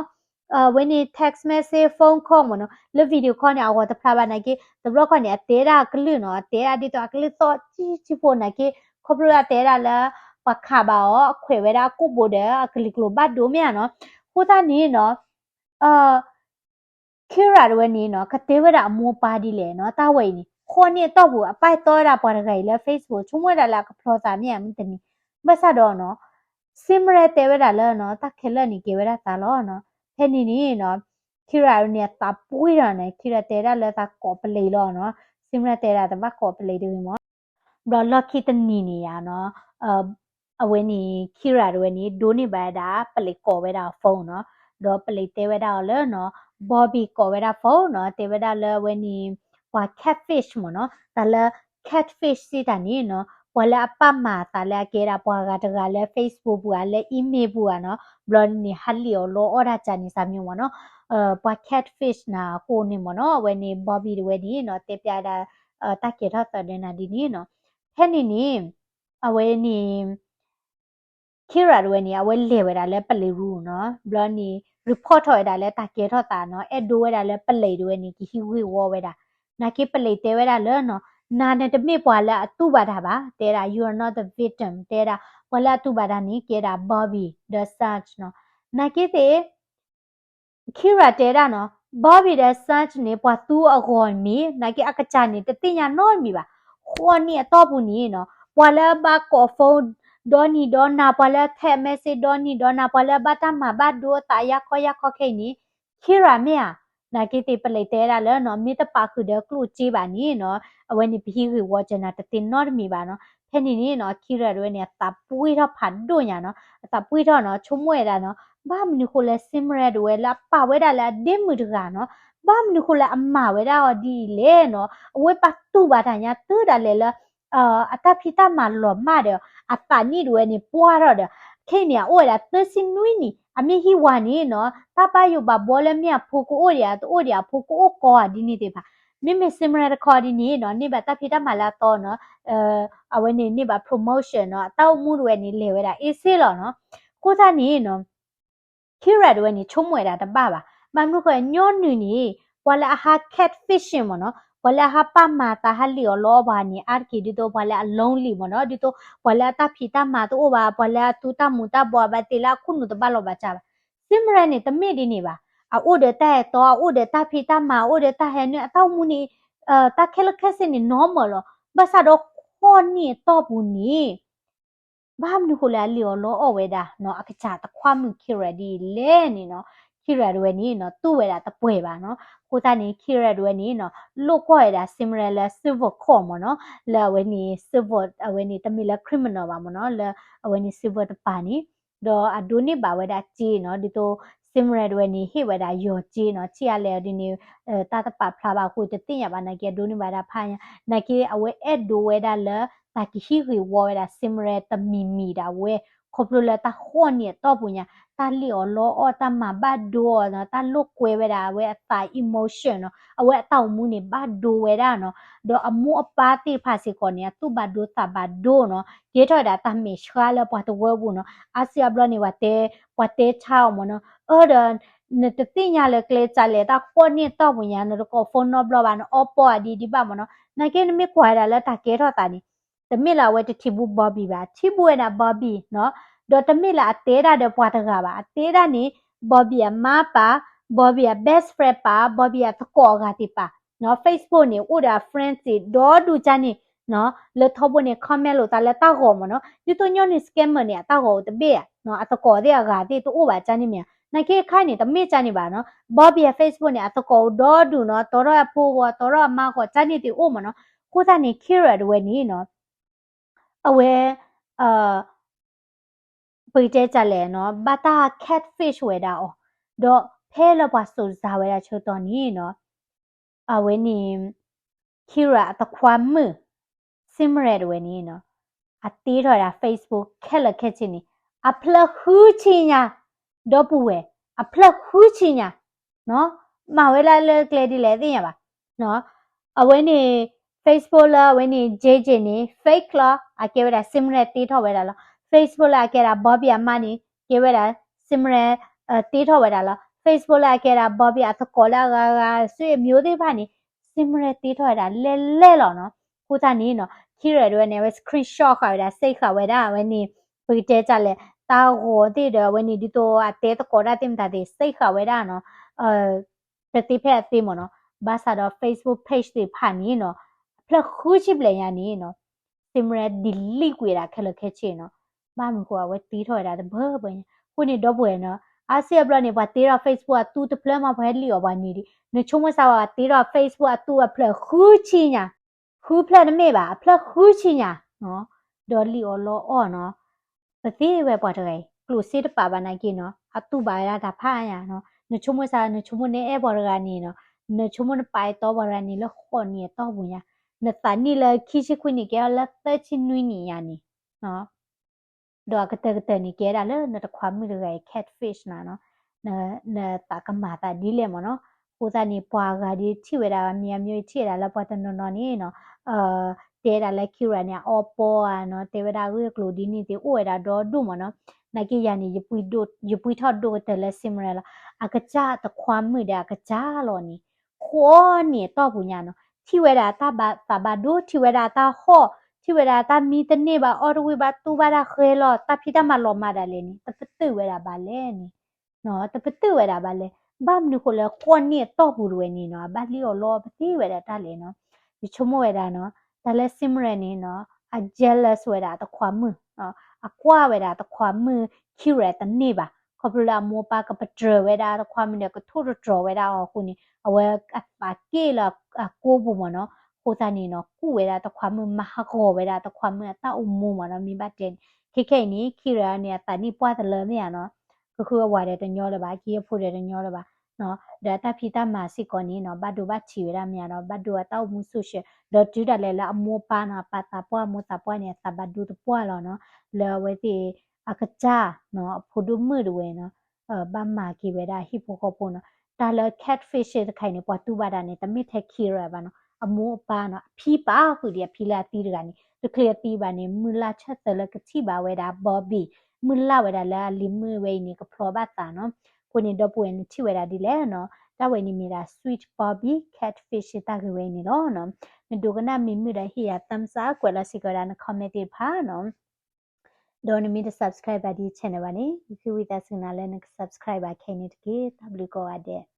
အဝဲန့ၣ် text message phone call မ့ၢ်နီၤ လၢ video call န့ၣ် အဂီၤတဖျါဘၣ်နာ်က့ တဘျီခီန့ၣ် အတဲဒၣ်အကလုၢ်နီၤ အတဲဒၣ်ဒ်သိးအကလုၢ်သီၣ်ဆံးဆံးဖိနာ်က့ ခီဖျိအတဲဒၣ်လၢ ပှၤခးဘၣ်အီၤ အခွဲးဝဲဒၣ်အကိာ်ဘိဒီး အကလံၤကျိၤဘၣ်ဒိမ့ၢ်ဧါနီၤ. အဃိသတးန့ၣ်နီၤ Kira တဝဲန့ၣ်နီၤ ကတဲဝဲဒၣ်အမိၢ်ပၢ်ဒ်လဲၣ်နီၤ တၢ်ဝဲအံၤန့ၣ် ဃီနံၣ်အတီၢ်ပူၤ အပာ်တီဝဲဒၣ်ပှၤတဂၤအံၤလၢ Facebook ဆိကမိၣ်ဝဲဒၣ်လၢအကဖျီသးမ့ၢ်ဧါ မ့တမ့ၢ် ဘၣ်ဆၣ်ဒီးနီၤ Simran တဲဝဲဒၣ်လၢနီၤ တၢ်ခဲလၢာ်န့ၣ်ကဲဝဲဒၣ်သးလီၤနီၤ. ဖဲန့ၣ်န့ၣ်နီၤ Kira န့ၣ် အသးပှ့ၤဒီးန့ၣ် Kira တဲဒၣ်လၢသးကိးပလံးလီၤနီၤ. Simran တဲဒၣ်တဘၣ်ကိးပလံးတဂ့ၤမး ဘျီလီၢ်ခံတနံၤန့ၣ်ယါနီၤ, အဝဲန့ၣ် Kira တဝဲန့ၣ် ဒိးန့ၢ်ဘၣ်ဝဲဒၣ် ပလံးကိးဝဲဒၣ်အီၤ phone နီၤ, ဒီးပလံးတဲဝဲဒၣ်အီၤလၢနီၤ Bobby ကိးဝဲဒၣ် phone နီၤ, တဲဝဲဒၣ်လၢအဝဲန့ၣ် ပှၤ catfish မ့ၢ်နီၤ, တၢ်လၢ catfish စံးတၢ်န့ၣ်နီၤ, ပှၤလၢအပာ်မၤအသးလၢအကဲဒၣ်ပှၤဂၤတဂၤလၢ Facebook ပူၤဧါ, လၢ email ပူၤဧါနီၤ, ဘျီန့ၣ် ဟးလံၣ်အီၤလီအီၣ်တၢ်ကၢန့ၣ် စၢ်မံမ့ၢ်နီၤ, ပှၤ catfish နၤအဃိန့ၣ်မ့ၢ်နီၤ, အဝဲန့ၣ် Bobby တဝဲန့ၣ်နီၤ တဲပျးဒၣ် တၢ်ကဲထီၣ်သးဒီးနၤဒ်န့ၣ်နီၤ, ဖဲန့ၣ်န့ၣ် အဝဲန့ၣ် Kira တဝဲန့ၣ် အဝဲလဲၤဝဲဒၣ်လၢပလံးရူနီၤ, ဘျီန့ၣ် report ထီၣ်ဝဲဒၣ်လၢတၢ်ကဲထီၣ်သးနီၤ, အဲၣ်ဒိးဝဲဒၣ်လၢပလံးတဝဲန့ၣ် ကဟံးဂ့ၢ်ဝီဝဲဒၣ်, နာ်က့ပလံးတဲဝဲဒၣ်လၢနီၤ, နၤန့ၣ်တမ့ၢ်ပှၤလၢအတူၢ်ဘၣ်တၢ်ဘၣ်, တဲဒၣ် you are not the victim, တဲဒၣ် ပှၤလၢအတူၢ်ဘၣ်တၢ်န့ၣ် ကဲဒၣ် Bobby ဒီး Serge နီၤ, နာ်က့သ့ၣ် Kira တဲဒၣ်နီၤ, Bobby ဒီး Serge န့ၣ် ပှၤသူအဂီၢ်မ့ၢ် နာ်က့အကစၢ်န့ၣ် တသ့ၣ်ညါနီတမံၤဘၣ်, ဃိးနံၣ်အတီၢ်ပူၤန့ၣ်နီၤ, ပှၤလၢအဘၣ်ကိး phone ဒီနံၤဒီနၤ, ပှၤလၢ text message ဒီနံၤဒီနၤ, ပှၤလၢအဘၣ်တၢ်မၤဘၣ်ဒိအသးယါခီယါခီခဲအံၤန့ၣ် Kira မ့ၢ်ဧါ, နာ်က့သ့ၣ်ပလံးတဲဒၣ်လၢနီၤ, မ့ၢ်တပာ်ဃုာ်ဒီးကျိၣ်စ့ဘၣ်န့ၣ်နီၤ, အဝဲန့ၣ်ပဟံးဂ့ၢ်ဝီကၢနၤတသ့နီတမံၤဘၣ်နီၤ, ဖဲန့ၣ်န့ၣ်နီၤ Kira တဝဲန့ၣ် အသးပှ့ၢ်ထီၣ်ဖးဒိၣ်ညါနီၤ, အသးပှ့ၢ်ထီၣ်နီၤ, ဆိကမိၣ်ဝဲဒၣ်နီၤ, ဘၣ်မနုၤဃိလၢ Simran တဝဲလၢအပာ်ဝဲဒၣ်လၢအဒ့မုၣ်တဂၤနီၤ, ဘၣ်မနုၤဃိလၢအမၤဝဲဒၣ်အီၤဒ်အံၤလဲၣ်နီၤ, အဝဲပာ်တူၢ်ဘၣ်တၢ်ညါတုၤဒၣ်လဲာ်လၢ အတၢ်ဖံးတၢ်မၤလီၤမၢ်ဒီး အသးနံၣ်တဝဲန့ၣ်ပှၢ်ထီၣ်ဒီး ခဲအံၤန့ၣ် အအိၣ်ဝဲဒၣ်သၢဆံနွံနံၣ်, အမ့ၢ်ဟံၣ်ဝါန့ၣ်နီၤ, တၢ်ဘၣ်ယိၣ်ဘၣ်ဘှီလၢမ့ၢ်အဖိကအိၣ်ဒံးဧါ တအိၣ်ဒံးဧါ အဖိကအိၣ်ကီဧါ ဒ်န့ၣ်သ့ၣ်တဖၣ်, မ့မ့ၢ် Simran တခီဒ်န့ၣ်နီၤ, န့ၢ်ဘၣ်တၢ်ဖံးတၢ်မၤလၢအသီနီၤ, အဝဲန့ၣ်န့ၢ်ဘၣ် promotion နီၤ, အတၢ်အိၣ်မူတဝဲန့ၣ် လဲၤဝဲဒၣ်အ့ၣ်စ့လီၤနီၤ, အဃိသတးန့ၣ်နီၤ Kira တဝဲန့ၣ် ဆိကမိၣ်ဝဲဒၣ်တဘၣ်ဘၣ်, ဘၣ်မနုၤဃိ ညီနုၢ်န့ၣ် ပှၤလၢအဟး catfishing မ့ၢ်နီၤ, ပှၤလၢအဟးပာ်မၤသးဟးလံၣ်အီၤလီအီၣ်ပှၤန့ၣ် အါတက့ၢ်ဒ်သိးပှၤလၢအ lonely မ့ၢ်နီၤ, ဒ်သိးပှၤလၢအတၢ်ဖံးတၢ်မၤတအိၣ်ဘၣ်, ပှၤလၢအသူတၢ်မူၤတၢ်ဘှီးဘၣ်သ့ၣ်လၢအခိၣ်နူာ်တဘၣ်လီၤဘၣ်စးဘၣ်. Simran န့ၣ် တမ့ၢ်ဒ်န့ၣ်ဘၣ်, အအိၣ်ဒီးတၢ်အဲၣ်တီ, အအိၣ်ဒီးတၢ်ဖံးတၢ်မၤ, အအိၣ်ဒီးတၢ်ဟဲနုာ်, အတၢ်အိၣ်မူန့ၣ် တၢ်ခဲလၢာ်ခဲဆ့န့ၣ် normal လီၤ. ဘၣ်ဆၣ်ဒီးဃိးနံၣ်အတီၢ်ပူၤန့ၣ် ဘၣ်မနုၤဃိလၢအလံၣ်အီၤလီအီၣ်ဝဲဒၣ်နီၤ, အကစၢ်တခွါမုၣ် Kira ဒ်လဲၣ်န့ၣ်နီၤ, Kira တဝဲန့ၣ်နီၤ တူၢ်ဝဲဒၣ်တပှဲၤဘၣ်နီၤ. အဃိသတးန့ၣ် Kira တဝဲန့ၣ်နီၤ လိာ်ကွီၢ်ဝဲဒၣ် Simran လၢ civil court မ့ၢ်နီၤ, လၢအဝဲန့ၣ် civil အဝဲန့ၣ် တမ့ၢ်လၢ criminal ဘၣ်မ့ၢ်နီၤ, လၢအဝဲန့ၣ် civil တပၤန့ၣ် ဒီးအဒိးန့ၢ်ဘၣ်ဝဲဒၣ်စ့နီၤ, ဒ်သိး Simran တဝဲန့ၣ် ဟ့ၣ်ဝဲဒၣ်ယီၤစ့နီၤ, ထံၣ်အါလဲၣ်ဒ်န့ၣ် တၢ်တပာ်ဖျါဘၣ်အဃိ တသ့ၣ်ညါဘၣ်နာ်က့ အဒိးန့ၢ်ဘၣ်ဒၣ်ဖးညါ, နာ်က့အဝဲအဲၣ်ဒိးဝဲဒၣ်လၢ တၢ်ကဟံးဂ့ၢ်ဝီဝဲဒၣ် Simran တမံၤမံၤဒၣ်ဝဲ, ခီဖျိလၢတၢ်ဃိးနံၣ်အတီၢ်ပူၤညါ တၢ်လံၣ်အီၤလီအီၣ် တၢ်မၤဘၣ်ဒိအီၤနီၤ, တၢ်လိာ်ကွဲဝဲဒၣ်အဝဲအသး emotion နီၤ, အဝဲအတၢ်အိၣ်မူန့ၣ် ဘၣ်ဒိဝဲဒၣ်နီၤ, ဒီးအမိၢ်အပၢ်သ့ၣ်တဖၣ်စ့ၢ်ကီးန့ၣ် အသူၣ်ဘၣ်ဒိသးဘၣ်ဒိနီၤ, ကဲထီၣ်ဝဲဒၣ်တၢ်မဲာ်ဆှးလၢပှၤတဝၢပူၤနီၤ. အါစုအါဘျီန့ၣ် ပှၤတဲ, ပှၤတဲဆါအီၤမ့ၢ်နီၤ, အၢဒီး နတသ့ၣ်ညါလၢကျဲစးလဲၣ်, တၢ်ဃိးနံၣ်အတီၢ်ပူၤညါ နတကိး phone နီတဘျီဘၣ်, နအီပီအဒံးဒံးဘၣ်မ့ၢ်နီၤ. နာ်က့နမ့ၢ်ကွၢ်ဝဲဒၣ်လၢတၢ်ကဲထီၣ်သးန့ၣ် တမ့ၢ်လၢအဝဲတထံၣ်ဘူး Bobby ဘၣ်, ထံၣ်ဘူးဝဲဒၣ် Bobby နီၤ, ဒီးတမ့ၢ်လၢအတဲဒၣ်ဒီးပှၤတဂၤဘၣ်, အတဲဒၣ်န့ၣ် Bobby အမါပၢ်, Bobby အ best friend ပၢ်, Bobby အသကိးအဂၤသ့ၣ်ပၢ်နီၤ, Facebook န့ၣ် အိၣ်ဒီးအ friend သ့ၣ်ဒီဒူၣ်ကၢ်န့ၣ်နီၤ, လၢထီဘိန့ၣ် comment လိာ်သးလၢတၢ်ဂီၤမ့ၢ်နီၤ, ဒ်သိးညီနုၢ် scammer န့ၣ် အတၢ်ဂီၤအိၣ်တဘ့ၣ်ဧါ, အသကိးသ့ၣ်အဂၤသ့ၣ်တအိၣ်ဘၣ်ကၢ်န့ၣ်မ့ၢ်ဧါ, နာ်က့ခါန့ၣ် တမ့ၢ်ကၢ်န့ၣ်ဘၣ်နီၤ, Bobby အ Facebook န့ၣ် အသကိးအိၣ်ဒီဒူၣ်နီၤ, တီထီၣ်အဖိဂီၤ, တီထီၣ်အမါဂီၤကၢ်န့ၣ်သ့ၣ်အိၣ်မ့ၢ်နီၤ, အဃိသတးန့ၣ် Kira တဝဲန့ၣ်နီၤ အဝဲ ပကတဲဒ်လဲၣ်နီၤ, ဘၣ်တၢ် catfish ဝဲဒၣ်အီၤ, ဒီးဖဲလၢပှၤစိာ်စၢၤဝဲဒၣ်ဆၢကတီၢ်န့ၣ်နီၤ, အဝဲန့ၣ် Kira အသခွါမုၣ် Simran တဝဲန့ၣ်နီၤ, အတ့ထီၣ်ဝဲဒၣ် Facebook ခဲလၢာ်ခဲဆ့န့ၣ် အဖျၢၣ်ဃုဆံညါ, ဒီပုၢ်ဝဲၢ်, အဖျၢၣ်ဃုဆံညါ မၤဝဲဒၣ်လၢကျဲဒ်လဲၣ်သ့ၣ်ညါဘၣ်, အဝဲန့ၣ် Facebook လၢအဝဲန့ၣ် J J န့ၣ် fake လီၤ, အကဲဝဲဒၣ် Simran တ့ထီၣ်ဝဲဒၣ်လီၤ. Facebook လၢအကဲဒၣ် Bobby အမါန့ၣ် ကဲဝဲဒၣ် Simran တ့ထီၣ်ဝဲဒၣ်လီၤ. Facebook လၢအကဲဒၣ် Bobby အသကိးလၢအဂၤဂၤ ဆွေမျိုးသ့ၣ်တဖၣ်န့ၣ် Simran တ့ထီၣ်ဝဲဒၣ်လဲၣ်လဲၣ်လီၤနီၤ. အဃိသတးန့ၣ်နီၤ Kira တဝဲန့ၣ် အဝဲ screenshot ဃာ်ဝဲဒၣ် save ဃာ်ဝဲဒၣ် အဝဲန့ၣ် ပကတဲဒ်လဲၣ် တၢ်ဂီၤသ့ၣ်ဒီး အဝဲန့ၣ်ဒ်သိးအတဲသကိးတၢ်သ့ၣ်မတၤသ့ၣ် save ဃာ်ဝဲဒၣ်နီၤ တသ့ဖဲအသ့မ့ၢ်နီၤ. ဘၣ်ဆၣ်ဒီး Facebook page သ့ၣ်တဖၣ်န့ၣ်နီၤ အဖျၢၣ်ဃုဆံဘျဲၣ်ညါန့ၣ်နီၤ Simran delete ကွံာ်ဒၣ်ခဲလၢာ်ခဲဆ့နီၤ. ဘၣ်မနုၤဃိအဝဲတ့ထီၣ်ဝဲဒၣ်တဘၢဘၢညါ. အဃိန့ၣ် ဒီပုၢ်ဝဲၢ်နီၤ အါစုအါဘျီန့ၣ် ပှၤတ့ထီၣ် Facebook အသူတဖျၢၣ်မး ပှၤဟဲလံၣ်အီၤပှၤန့ၣ်ဒံး နဆိကမိၣ်စၢ်ဝဲ ပှၤတ့ထီၣ် Facebook အသူအဖျၢၣ်ဃုဆံညါ ဃုဖျၢၣ်တမ့ၢ်ဘၣ်, အဖျၢၣ်ဃုဆံညါနီၤ, ဒီးလံၣ်အီၣ်လီအီၣ်နီၤ, ပသ့ဝဲပှၤတဂၤအံၤ ကျိၣ်စ့တပာ်ဘၣ်နာ်က့နီၤ, အတူၢ်ဘၣ်ဝဲဒၣ်တၢ်ဖးညါနီၤ, နဆိကမိၣ်စ့ၢ် နဆိကမိၣ်နအဲၣ်ပှၤတဂၤန့ၣ်နီၤ, နဆိကမိၣ်နပာ်အဲၣ်တီပှၤတဂၤန့ၣ်လၢဃိးနံၣ်အတီၢ်ပူၤညါ, နသးနံၣ်လၢခံဆံခွံနံၣ်ကဲထီၣ်လၢသၢဆံနွံနံၣ်ညါန့ၣ် ဒီးအကတၢၢ်ကတၢၢ်န့ၣ် ကဲဒၣ်လၢနတခွါမုၣ်တဂၤအံၤ catfish နၤနီၤ, နသးကမၤသးဒ်လဲၣ်မ့ၢ်နီၤ, အဃိသတးန့ၣ် ပှၤဂၤဒ်ထံၣ်ဝဲဒၣ် မ့ၢ်အမျိုးထံၣ်ဝဲဒၣ်လၢပှၤတနီၤနီၤန့ၣ်နီၤ, တဲဒၣ်လၢ Kira န့ၣ် အအီပီဧါနီၤ, တဲဝဲဒၣ်အဂ့ၢ်အကျိၤဒ်န့ၣ်သ့ၣ် အိၣ်ဝဲဒၣ်ဒီဒူၣ်မ့ၢ်နီၤ, နာ်က့ယၤန့ၣ် ယပှံထီၣ်ဒိၣ်ကတၢၢ်လၢ Simran လီၤ, အကစၢ်တခွါမုၣ်ဒီးအကစၢ်လီၤန့ၣ် ဃိးနံၣ်အတီၢ်ပူၤညါနီၤ, ထံၣ်ဝဲဒၣ်တၢ်ဘၣ်သးဘၣ်ဒိ ထံၣ်ဝဲဒၣ်တၢ်ဟီၣ်, ထံၣ်ဝဲဒၣ်တၢ်မံတန့ၢ်ဘၣ် အီၣ်တဝံၣ်ဘၣ် တူၢ်ဘၣ်တၢ်ဃဲလီၤ တၢ်ဖံးတၢ်မၤလီၤမၤဒၣ်လဲာ်န့ၣ် တပတုာ်ဝဲဒၣ်ဘၣ်လဲၣ်န့ၣ်, တပတုာ်ဝဲဒၣ်ဘၣ်လဲၣ်, ဘၣ်မနုၤဃိလၢဃိးနံၣ်အတီၢ်ပူၤတဝဲန့ၣ်နီၤ အဘၣ်လံၣ်အီၣ်လီအီၣ်ပသ့ဝဲဒၣ်တၢ်လဲၣ်နီၤ, ယဆိကမိၣ်ဝဲဒၣ်နီၤ, တၢ်လၢ Simran န့ၣ်နီၤ, အ jealous ဝဲဒၣ်တခွါမုၣ်, အကွၢ်ဝဲဒၣ်တခွါမုၣ် Kira တန့ၢ်ဘၣ်, ခီဖျိလၢအမိၢ်ပၢ်ကပတြၢၤဝဲဒၣ်တခွါမုၣ်ဒီး ကထိၣ်တတြီၤဝဲဒၣ်အီၤအဃိန့ၣ် အဝဲအသးက့ၣ်လၢအကိပူၤမ့ၢ်နီၤ, အဃိသတးန့ၣ်နီၤ ကူၣ်ဝဲဒၣ်တခွါမုၣ် မၤဟးဂီၤဝဲဒၣ်တခွါမုၣ်အတၢ်အိၣ်မူမ့ၢ်နီၤ, မ့ၢ်ဘၣ်တဲန့ၣ် ခဲခဲအံၤန့ၣ် Kira န့ၣ် အသးနံၣ်ပှၢ်တလၢမ့ၢ်ဧါနီၤ, ကဃုအဝၤဒီးတညီလၢၤဘၣ်, က့အဖိဒီးတညီလၢၤဘၣ်, ဒီးအတၢ်ဖံးတၢ်မၤစ့ၢ်ကီးန့ၣ်နီၤ ဘၣ်ဒိဘၣ်ထံးဝဲဒၣ်မ့ၢ်ဧါနီၤ, ဘၣ်ဒိအတၢ်အိၣ်မူ social ဒီးတုၤဒၣ်လဲာ်လၢအမိၢ်ပၢ်နီၤ အပာ်သးပှၢ်အမိၢ်သးပှၢ်န့ၣ် အသးဘၣ်ဒိတပှၢ်လီၤနီၤ, လၢအဝဲသ့ၣ်အကစၢ်နီၤ အဖိဒိၣ်မုၣ်တဝဲနီၤ ဘၣ်မၤက့ၤဝဲဒၣ်ဟံၣ်ဖိဃီဖိနီၤ, တၢ်လၢ catfish တခါအံၤန့ၣ် ပှၤတူၢ်ဘၣ်ဒၣ်န့ၣ် တမ့ၢ်ထဲ Kira ဘၣ်နီၤ, အမိၢ်အပၢ်နီၤ အဖံပာ်ဃုာ်ဒံးအဖံလၢအသံတဂၤန့ၣ် တချုးအသံဘၣ်န့ၣ် မုၢ်လၢ်ဆၢၣ်သၢလၢကထံၣ်ဘၣ်ဝဲဒၣ် Bobby, မုၢ်လၢ်ဝဲဒၣ်လၢအလံၤမုၣ်ဝဲအံၤန့ၣ် ကဖျီဘၣ်သးနီၤ, အဃိန့ၣ် ဒီပုၢ်ဝဲၢ်နထံၣ်ဝဲဒၣ်ဒ်လဲၣ်နီၤ, တၢ်ဝဲန့ၣ်မ့ၢ်ဒၣ် Sweet Bobby catfish တၢ်ဂ့ၢ်ဝဲအံၤန့ၣ်လီၤနီၤ, နဒိကနၣ်မ့ၢ်မုာ်ဒီးဟ့ၣ်ယၤ thumbs up ကွဲးလီၤစ့ၢ်ကီးဝဲဒၣ်န comment သ့ၣ်တဖၣ်နီၤ, ဒီးနမ့ၢ်တ subscribe ဘၣ်ဒ် channel ဘၣ်န့ၣ် ယဃ့ဝံသးစူၤနၤလၢနက subscribe ဘၣ်ခဲအံၤန့ၣ်တက့ၢ်, တၢ်ဘျုးကိးဂၤဒဲး.